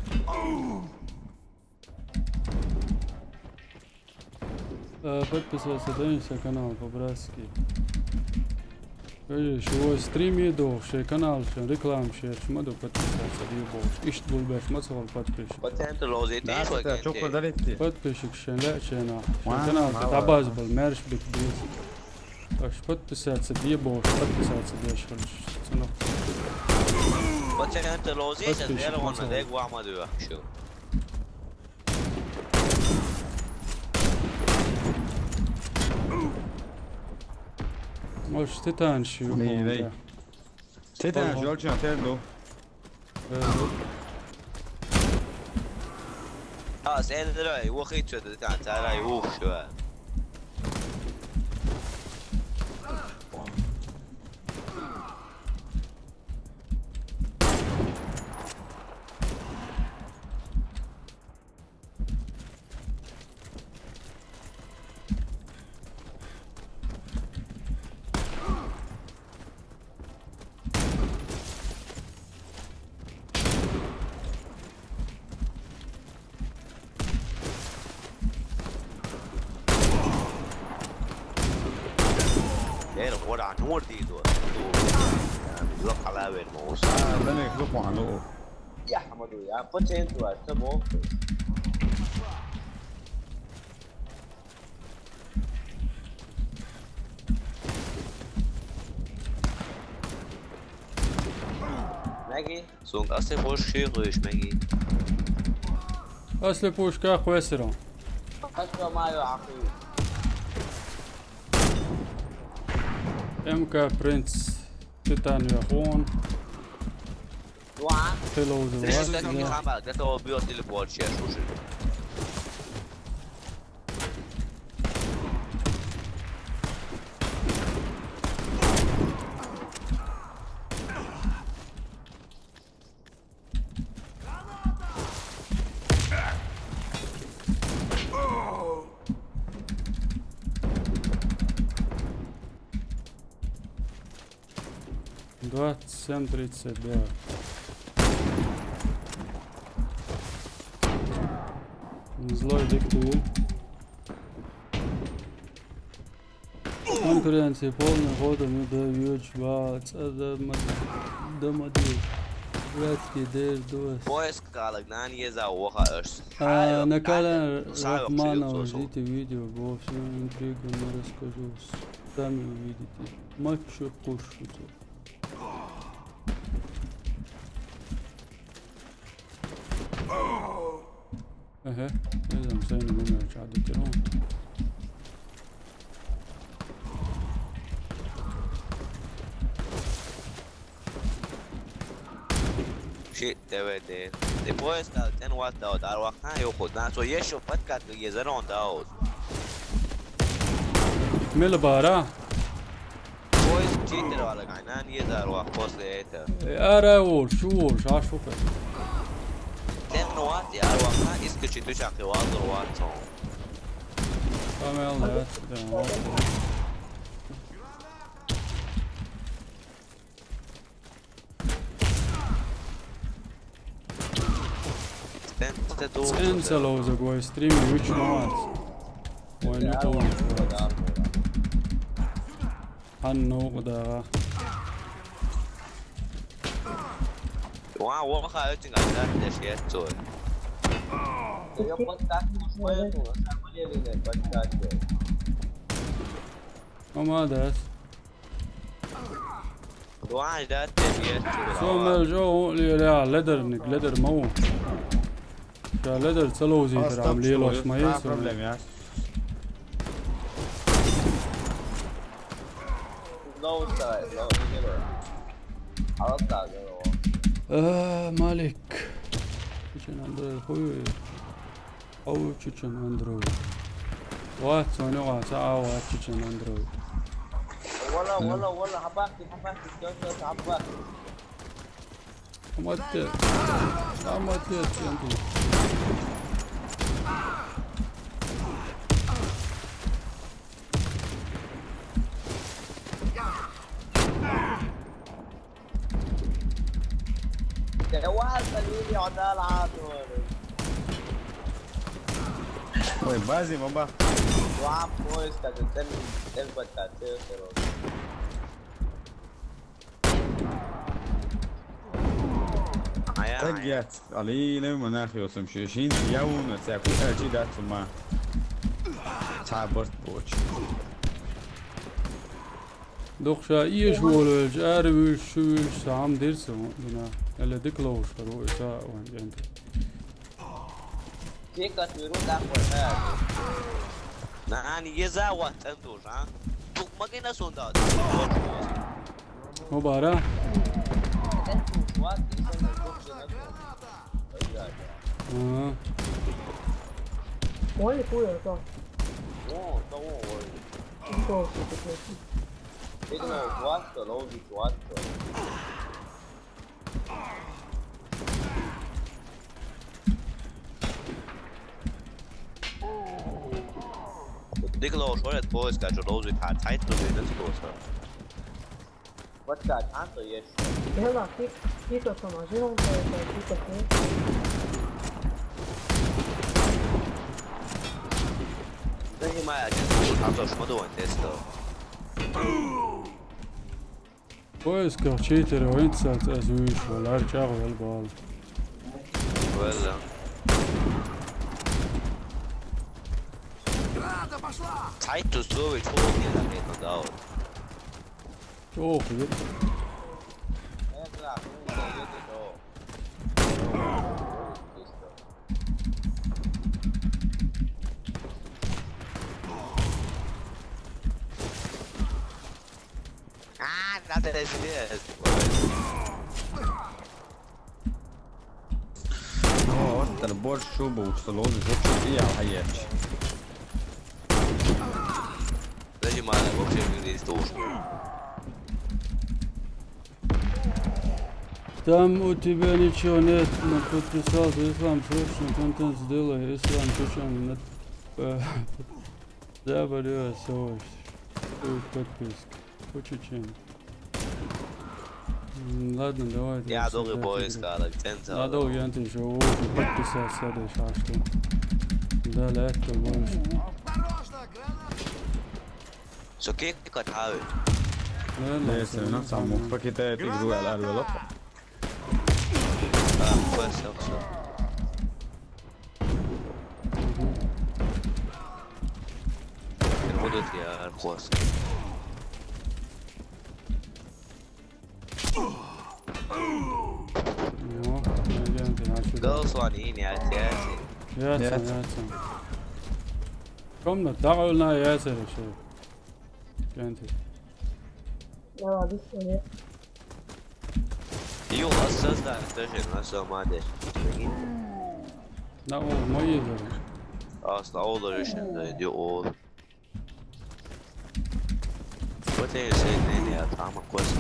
Potpisat se, daj se kanal po braski. Kaže, šovoj stream idu, še kanal, še reklam, še, še madu potpisat se, dio boš. Išt bulbeš, ma se vol potpiš. Potpisat se, čoko daliti. Potpišik še, le, še na. Še kanal, te tabaz bol, merš bit, bit. Aš potpisat se, dio boš, potpisat se, dio šel. Potpisat se, lozi, potpišik, ma se vol. Može Titan šiju. Ni, ne. Titan šiju, ali će na terenu. A, sen de raj, u hiç de Titan, taj raj, uf, šuva. Era ora nur di do. Lo kalaver mos. Ah, bene, lo quando. Ya, ma tu ya, potente, sta bom. Megi, sung asli boş şey koyuş Megi. Asli boş ka kwesiro. Asli ma yo akhi. M K Prince, Titan yo hon. Hello, the what? Srešite mi hamba, da to bio teleport će slušaj. Двадцать семь тридцать, да. Злой диктует. Конкуренция полная, ходу не даёшь, ва, ца, да, ма-, да, ма-, да. Братский дер дос. Поиск калык, нан еза оха ӧш. А, на канале Рахманова ждите видео, бо всю интригу не расскажу. Сами увидите. Мать чё кушать. Aha, ne znam, sad imam imena, čak da ću on. Shit, te vede. Te puedes dar ten wat dao, dar wa kan yo khod. Na, so yesho pat kat ye zaron dao. Mil bara. Boys, cheater wala kainan ye dar wa post de eta. Ara ol, shu ol, sha shu pe. Ten wat ya wa kan iske chitu chake wa dar wa to. Tamam, evet. Tamam. Sen se tu. Sen se lo za goj stream, which month? When you own. Hanno da. Wa wa ha ötün ganda de şey to. Yo podcast mu şueto, sen böyle bir podcast. Ama das. Duaš da te je. So mel jo, ja, leder, nik leder mau. Ja, leder celo uzi. Ram lielo šmaje. Problem, ja. Давай, давай, давай. Аластаа, давай. Э, Малик. Чечен Андроид хуй. Ау, чечен Андроид. Ват, соня ват, а, ват, чечен Андроид. Вала, вала, вала, хапахти, хапахти, всё, всё, хапахти. Хапахти. Хапахти, чечен. Давай, Салим, я отдал, а, ну. Ой, бази, баба. Два поиска, ты, ты, ты, ты, ты, ты, ты. Ай, ай. Ай, я, Али, не, монах, я сам ши, шин, я вон, я ку, э, чи да, тума. Та борт боч. Дохша иеш волвелч, ар виш, шу виш, сам дирса, дина. Эле дик лоуш, каро, иса, ван, янт. Кек ат виру да, кой, да. На, ани, еза, ват, эн душ, а? Тук магина сонда. О, бара. Ага. Ой, хуя, это. О, да, о, ой. Что, что такое? Signal, what the, low, what the? Diklo, šoret poiskā, čo lūdzu, kā taitu, bet es to saku. Vat kā tanto, yes. Hela, ki-, kito sama, žinot, ka, ka kito, ne? Zini, Maja, kas būtu, atdošu padomāt, es to. Поисках читер винцат аз уйш валар чагъ вал бал. Валла. Titus Jovic, hold me, I made no doubt. Ох, ёп. А, надо здесь. О, вот это борщ, шубу, что лозы, вот что я, а я. Подожди, мало, вообще выглядит тоже. Там у тебя ничего нет, но подписался, Ислам, срочно контент сделай, Ислам, ты чё, нет? Э, да, болею, свой. Подписка. Хочешь чем? М, ладно, давай, Я давай, долго сюда поиск, тигр. Надо, центр. Надо, я ты же, о, подписался, да, шашку. Да, легко больше. Сокек катавы. Наверное, Neyse, всё, nasıl ama neyse. Pakete tek güzel alıyor. А, все, все. Переводит я Архос. Ну, идём, ты отсюда. Голосование не отец. Ясно, Нет. Ясно. Комната, да, она ясно решил. Кенти. Да ладно, что нет. Ё, а создать тоже на самом деле. На, о, мои же. А, слава Богу, решил, да, иди, о. Вот я и сегодня не, а там космос.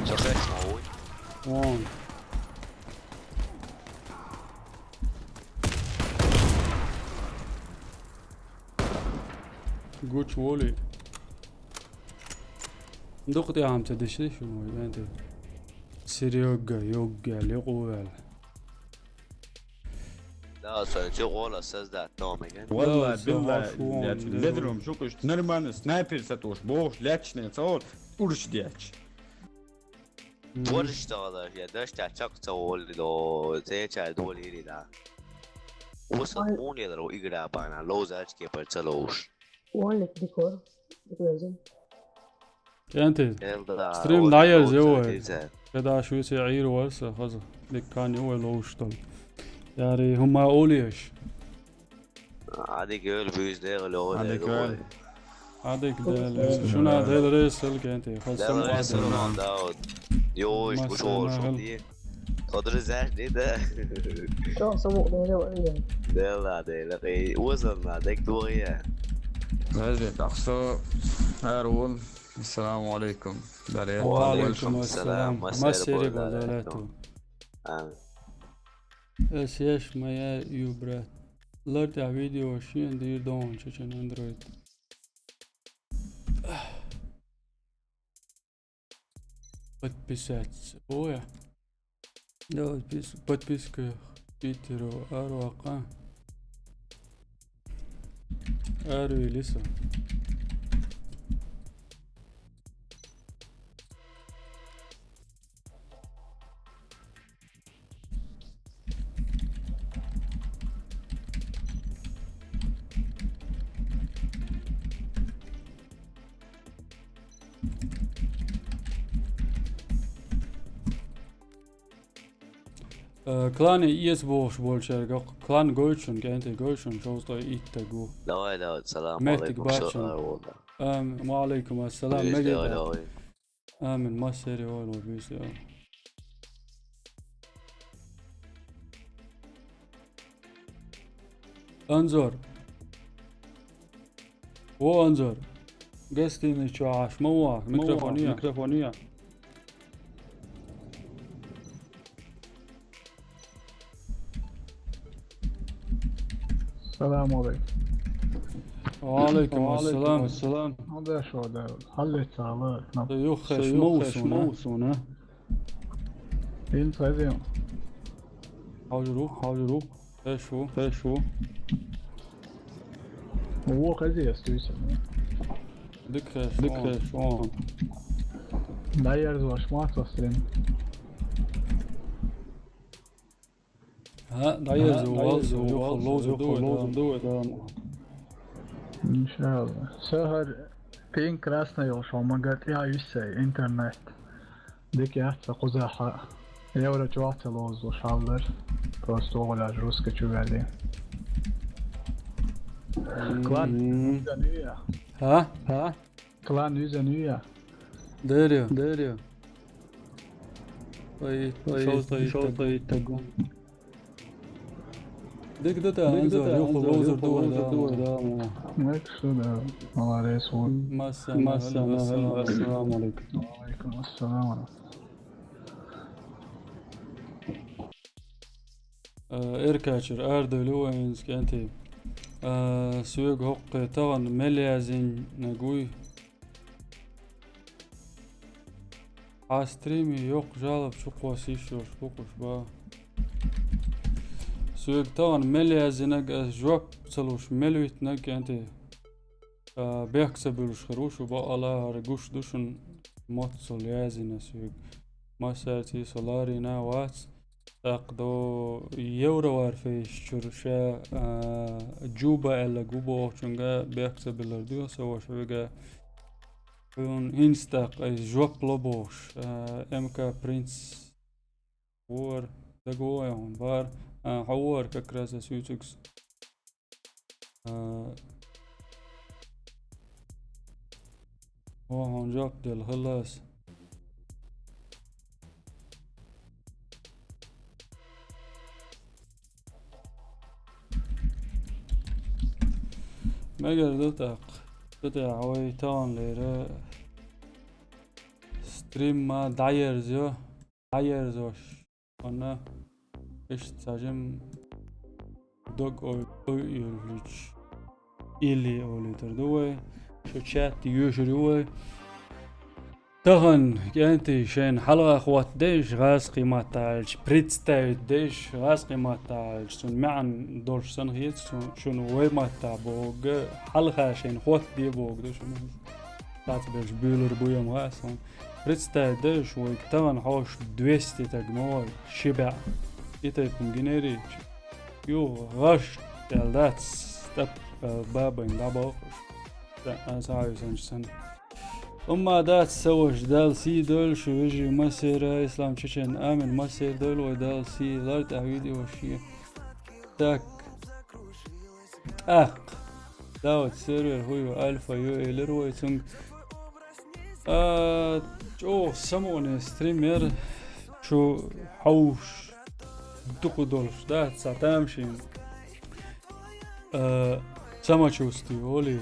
Сохранить могу. Вон. Гуч воли. Дукъти амца дешди шуну, янте. Серёга, ёга, лиқувал. Да, со, чё, ола создать, там, ген? Валла, Да, билла, со, я шуон, тебе да. Бедрум, шукуш, нормально, снайпер сатуш, бох, лячный, цаол, урш дяч. Мгм. Борщ да, я дашта чак цаол, до, цеча доли, да. Уса Ой. Он я дро игра, пана, лоза, очки, парцалош. Уоллет декор. Декор. Кенти. Элда, Стрим вот, дайер вот, зевой. Дизайн. Когда шуси айр варса, хаза. Деккани уэ лоуштол. Яри, хума олиеш. Ӏадика йойла, буьйса декъала йойла. Ӏадика йойла. Ӏадика Дела. Шуна Дела реза хуьлда, кӀентий. Дела реза хуьлда, Дауд. Йой, массарна гуш волуш хӀун де? Тодоризаш де да. Чон са вукъ дела ваъ. Дела, Дела, кхий, озанна, дек догӀия. Везде, тахсо, ара вон. Ассаламу алейкум. Дарья. Ва алейкум ассалам. Массерий базалату. Амин. Эс еш моя ю, брат. Лар тӀехь видео шен дийр догӀун чечен Android. Подписаться. Ой. Да, подпис-, подписка Питеру арвакъа. Арвилиса. Э, клане эца бохуш болчаьрга, клан гойту шуна, кӀентий, гойту шуна, шовзткъе итт стаг ву. Давай, давай, салам алейкум, меттиг бац шуна. Ам, ва алейкум ассалам, мегар дац. Амин, массерий ойла ву, буьйса. Анзор. Во, Анзор. Гостиный чу Ӏаш ма вахь, микрофон я? Микрофон я? Салам алейкум. Ва алейкум ассалам. Хьан деш ву, да? Хьаллецахьа ла. Юххеш ма ву суна. Ин цхьа зен. Хьажа ву, хьажа ву. Хеш ву, хеш ву. Во хеза ас туьйсана. Дика хеш, дика хеш, он. ДӀаерзош ма ца стрим. ХӀа, дӀаерзо, валсо, юха ловзур ду вай, да. Иншалла. Сахар пинг красный йолуш, хьо ма гатӀа, я, юьссай интернет. Дика яц сан кхузахь. Евро чохь ца лозуш хьал дара. Просто оха лаьжа русский чу ваьлли. Клан юьзан ю я? ХӀа? ХӀа? Клан юьзан ю я? Деррига. Деррига. Ой, ой, шовзткъе итт стаг ву. Дика ду те, Анзор, юха ловзур ду вай, да. Мекаш ду, да. Молодец, вот. Массана, массана, ассаламу алейкум. Ва алейкум ассалам. Э, эркачуьра арадевлла ву вайнца, кӀентий. Э, соьга хӀокху тахана мел яздинарг вуй. Хьан стриман йоккха жалоба чу кхосса йиш йолуш бу-кх уьш, бах. Соьга тахана мел яздинарг, ас жоп ца луш мел витинарг, кӀентий. А, бехк ца буьллуш хир ву шу, бакъалла, хӀара гуш ду шуна, моццул яздина соьга. Массаьрца со ларийна вац, тӀаккха до Евроварфейс чуьра ша, а, Джуба аьлларг ву бохучуьнга бехк ца биллар дуьйху со ваша вига. Хьуна хӀинца тӀаккха иза жоп ло бохуш, а, МК Принц вора, дага вогӀий хьуна, бара, а, хьо вора как раз ас вуьйцуьгас. А, хьо хьуна жоп делла хилла ас. Мегар ду тӀаккха. Ду тӀаккха вай таханлера стрим ма дӀаерзайо. ДӀаерзош. Ванна, иштта цхьа жимма дог ой, ой, или, или олуьйтур ду вай. Шу чат йоьшур ю вай. Тахана, кӀентий, шайна хьалха хӀотта деш, гӀазкхий маттахь аьлча, представить деш, гӀазкхий маттахь аьлча, цунна маьӀна долуш санна хета, цу-, шуна вай маттахь бохург, хьалха шайна хӀотта де бохург ду шуна. Цхьацца берш буьйлур бу ям хаьа суна. Представить дайша вайга тахана хьоша двести стаг ма вай, ши бӀе. И тайпана гинарий? Юха гӀаш аьлла дац, тӀаккха, а, бабайн дӀабохуш. Ца, а, ца хьаьвсанча санна. Амма дац ца ваша, Далла сий дойла шу, вежарий, массеран, Ислам Чечен, амин, массеран дойла вай, Далла сий, лар тӀехь видео шен. Так. ТӀаккха. Да, вот сервер хӀу ю, Альфа ю, элира вай цунга. А, чӀогӀа самукъане стрим яр, чу хьовш дукха долуш, да, цхьа тамашийна. А, самочувствие, оли,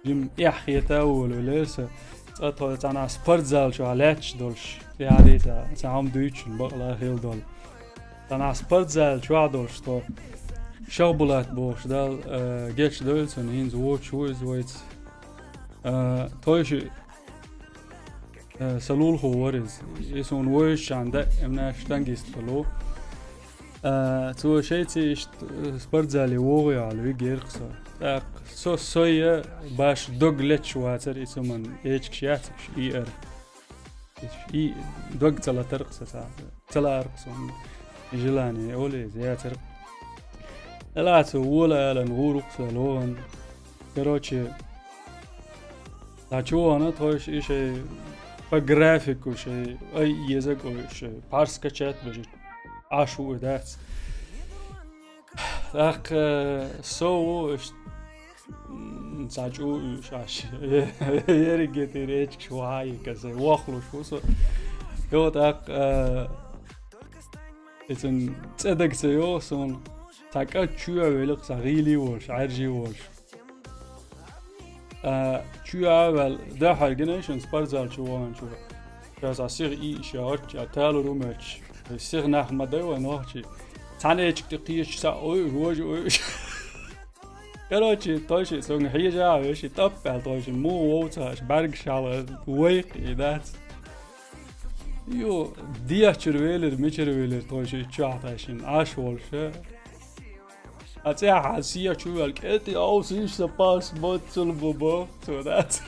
жим эхь хета волу лерса, цкъа тхо цхьана спортзал чохь лаьтташ долуш, тӀаьхьа цхьа, цхьа хьама дуьйцучун бакъала хила долу. Цхьана спортзал чохь долуш тхо. Шахбулат бохуш Далла, а, гечдойла цунна, хӀинца вочу ву иза вайца. А, тхойши, а, сан лулахо вара иза. И суна вевзачхьана даимна штангист хилла ву. А, цо шайца иштта, а, спортзале вогӀий аьлла, вигира-кх со. ТӀаккха со, со я баш дог леташ вацара и цу ман эчигаш яц уьш, и ара. И дог ца латар-кх сан, ца лаьар-кх суна. Желание, оли иза, яцар-кх. Ала цо вола алан гӀур ву-кх сан логӀан. Короче, дӀа чу вахана тхойша и шай по графику шай, ай, еза кӀой шай, пхьарс качать бежит. Ӏаш ву и дац. ТӀаккха со ву, аш, м, цхьа чӀу уьш Ӏаш. Ерриге тӀера эчигаш вахьа а йика, сай вохлуш ву со. Йо, тӀаккха, а, иза цӀе дага ца йогӀу суна. Цхьа кӀант чоь а велла-кх, цхьа гӀийла а волуш, Ӏаьржа а волуш. А, чоь а ваьлла, дуьххьара гина шуна спортзал чу ваханчо. Ша цхьа сиха ийша гӀоьртча, а, талур ву моьттуш. Сиха нах ма дай вай нохчий. Цхьана эчиг тӀе кхечаш цхьаъ ойуш, вожа ойуш. Короче, тхойши цунга хьежа а веши, тӀап аьлла тхойши, муха вовцахьаш, бӀаьргаш хьалха вайкх и дац. Ю, дехчара велира, мичара велира тхойши чохь тхайшина, Ӏаш волуша. А цӀехьа сия чу ваьлла, кӀетий овсийша сан пас боццул бу бо, цо дац.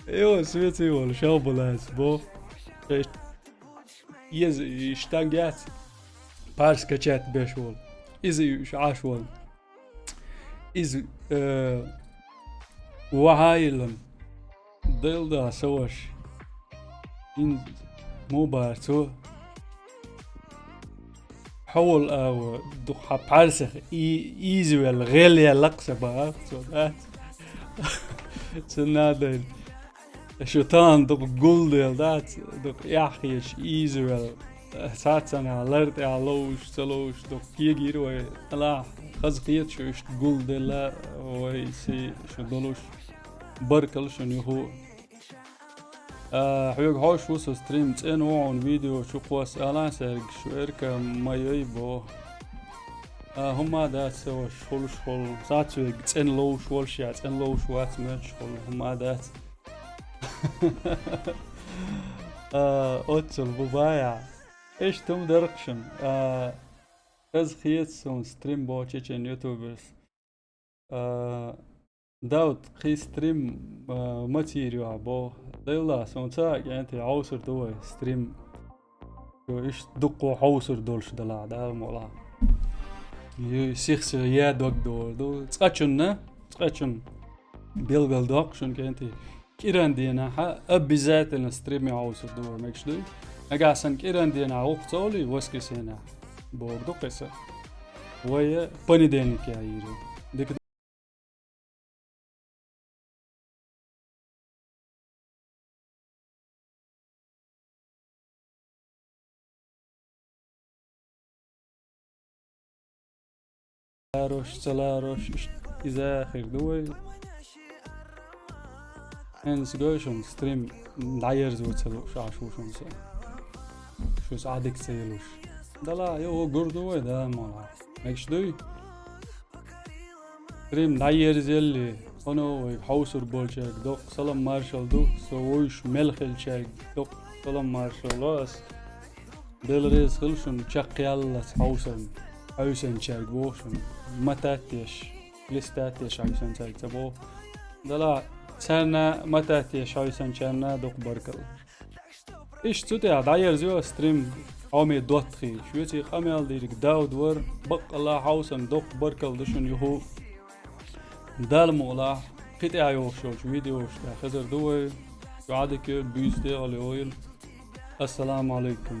Йо, свети волу, шов бу лаьцна бо. Еза и штанг яц, парс качать беш волу. Иза и уьш Ӏаш волу. Иза, э, вахьа а йиллина. Дайла да, сан ваша. Ин мубарцо. Хьо волу агӀо, дукха хьан пхьарсех и-, ийзавелла, гӀел яьлла-кх сан бахьа, цо дац. Цунна а дайна. Шу тахана дукха гулделла дац, дукха эхь хеташ, ийзавелла. Цхьаццанхьа лар тӀехь ловш, ца ловш, дукха кегийра вай. Аллахь, хаза кхета шу иштта гулделла, вай сий шу долуш. Баркалла шуна юху. А, хьоьга хьовш ву со стрим, цӀена ву хьуна видео чу кхосса алан саьрга, шу эрка ма йой бо. А, хӀумма а дац, сан ваша, хуьлуш хуьлу. Сац вайга цӀена ловш волуш я, цӀена ловш вац моьттуш хуьлу, хӀумма а дац. А, оццул бу бая. Иштта хӀума даркхашан. А, хаза хета суна стрим бо чечен ютуберс. А, Дауд, кхин стрим, а, маца йийр ю ахь бо. Дайла, суна ца а кӀентий, хьовсур ду вай стрим. Ю иштта дуккха хьовсур долуш далахь, Дала мукъалахь. Ю сих-сиха яа дог догӀур ду. Цкъачунна, цкъачунна. Билггал доккху шуна кӀентий. КӀиран денахьа обязательно стриме хьовсур ду вай, мегаш дуй? Нагахь санна кӀиран денахь гӀуллакх ца олий, воскресенье бохург ду кхин сан. Вай понедельник яа йийр ю. Дика Ларош, ца ларош, иш-, иза хир ду вай. ХӀинца гой шуна стрим дӀаерзо ца лууш, Ӏаш ву шуна со. Шуьца Ӏадика ца йилуш. Дала, йо, гур ду вай, да, мала. Мегаш дуй? Стрим дӀаерзелли, хӀуно вайга хьовсур болчаьрга доккха салам маршалла ду, со вуьйш мел хилчаьрга доккха салам маршалла ло ас. Дела реза хила шуна чекхъяллалц хьовсан, хьовсанчаьрга боху шуна. Матат деш, листат деш хьовсанчаьрга ца боху. Дала царна матат деш хьовсанчарна доккха баркалла. Иштта цу тӀехь дӀаерзайо стрим хьоме доттагӀий. Шуьца къамел дийриг Дауд вара, баккъалла хьовсан доккха баркалла ду шуна юху. Дала мукъалахь, кхин тӀехь йолуш йолчу видеошкахь хезар ду вай. Шу Ӏадика йойла, буьйса дегӀал йойла. Ассаламу Ӏалайкум.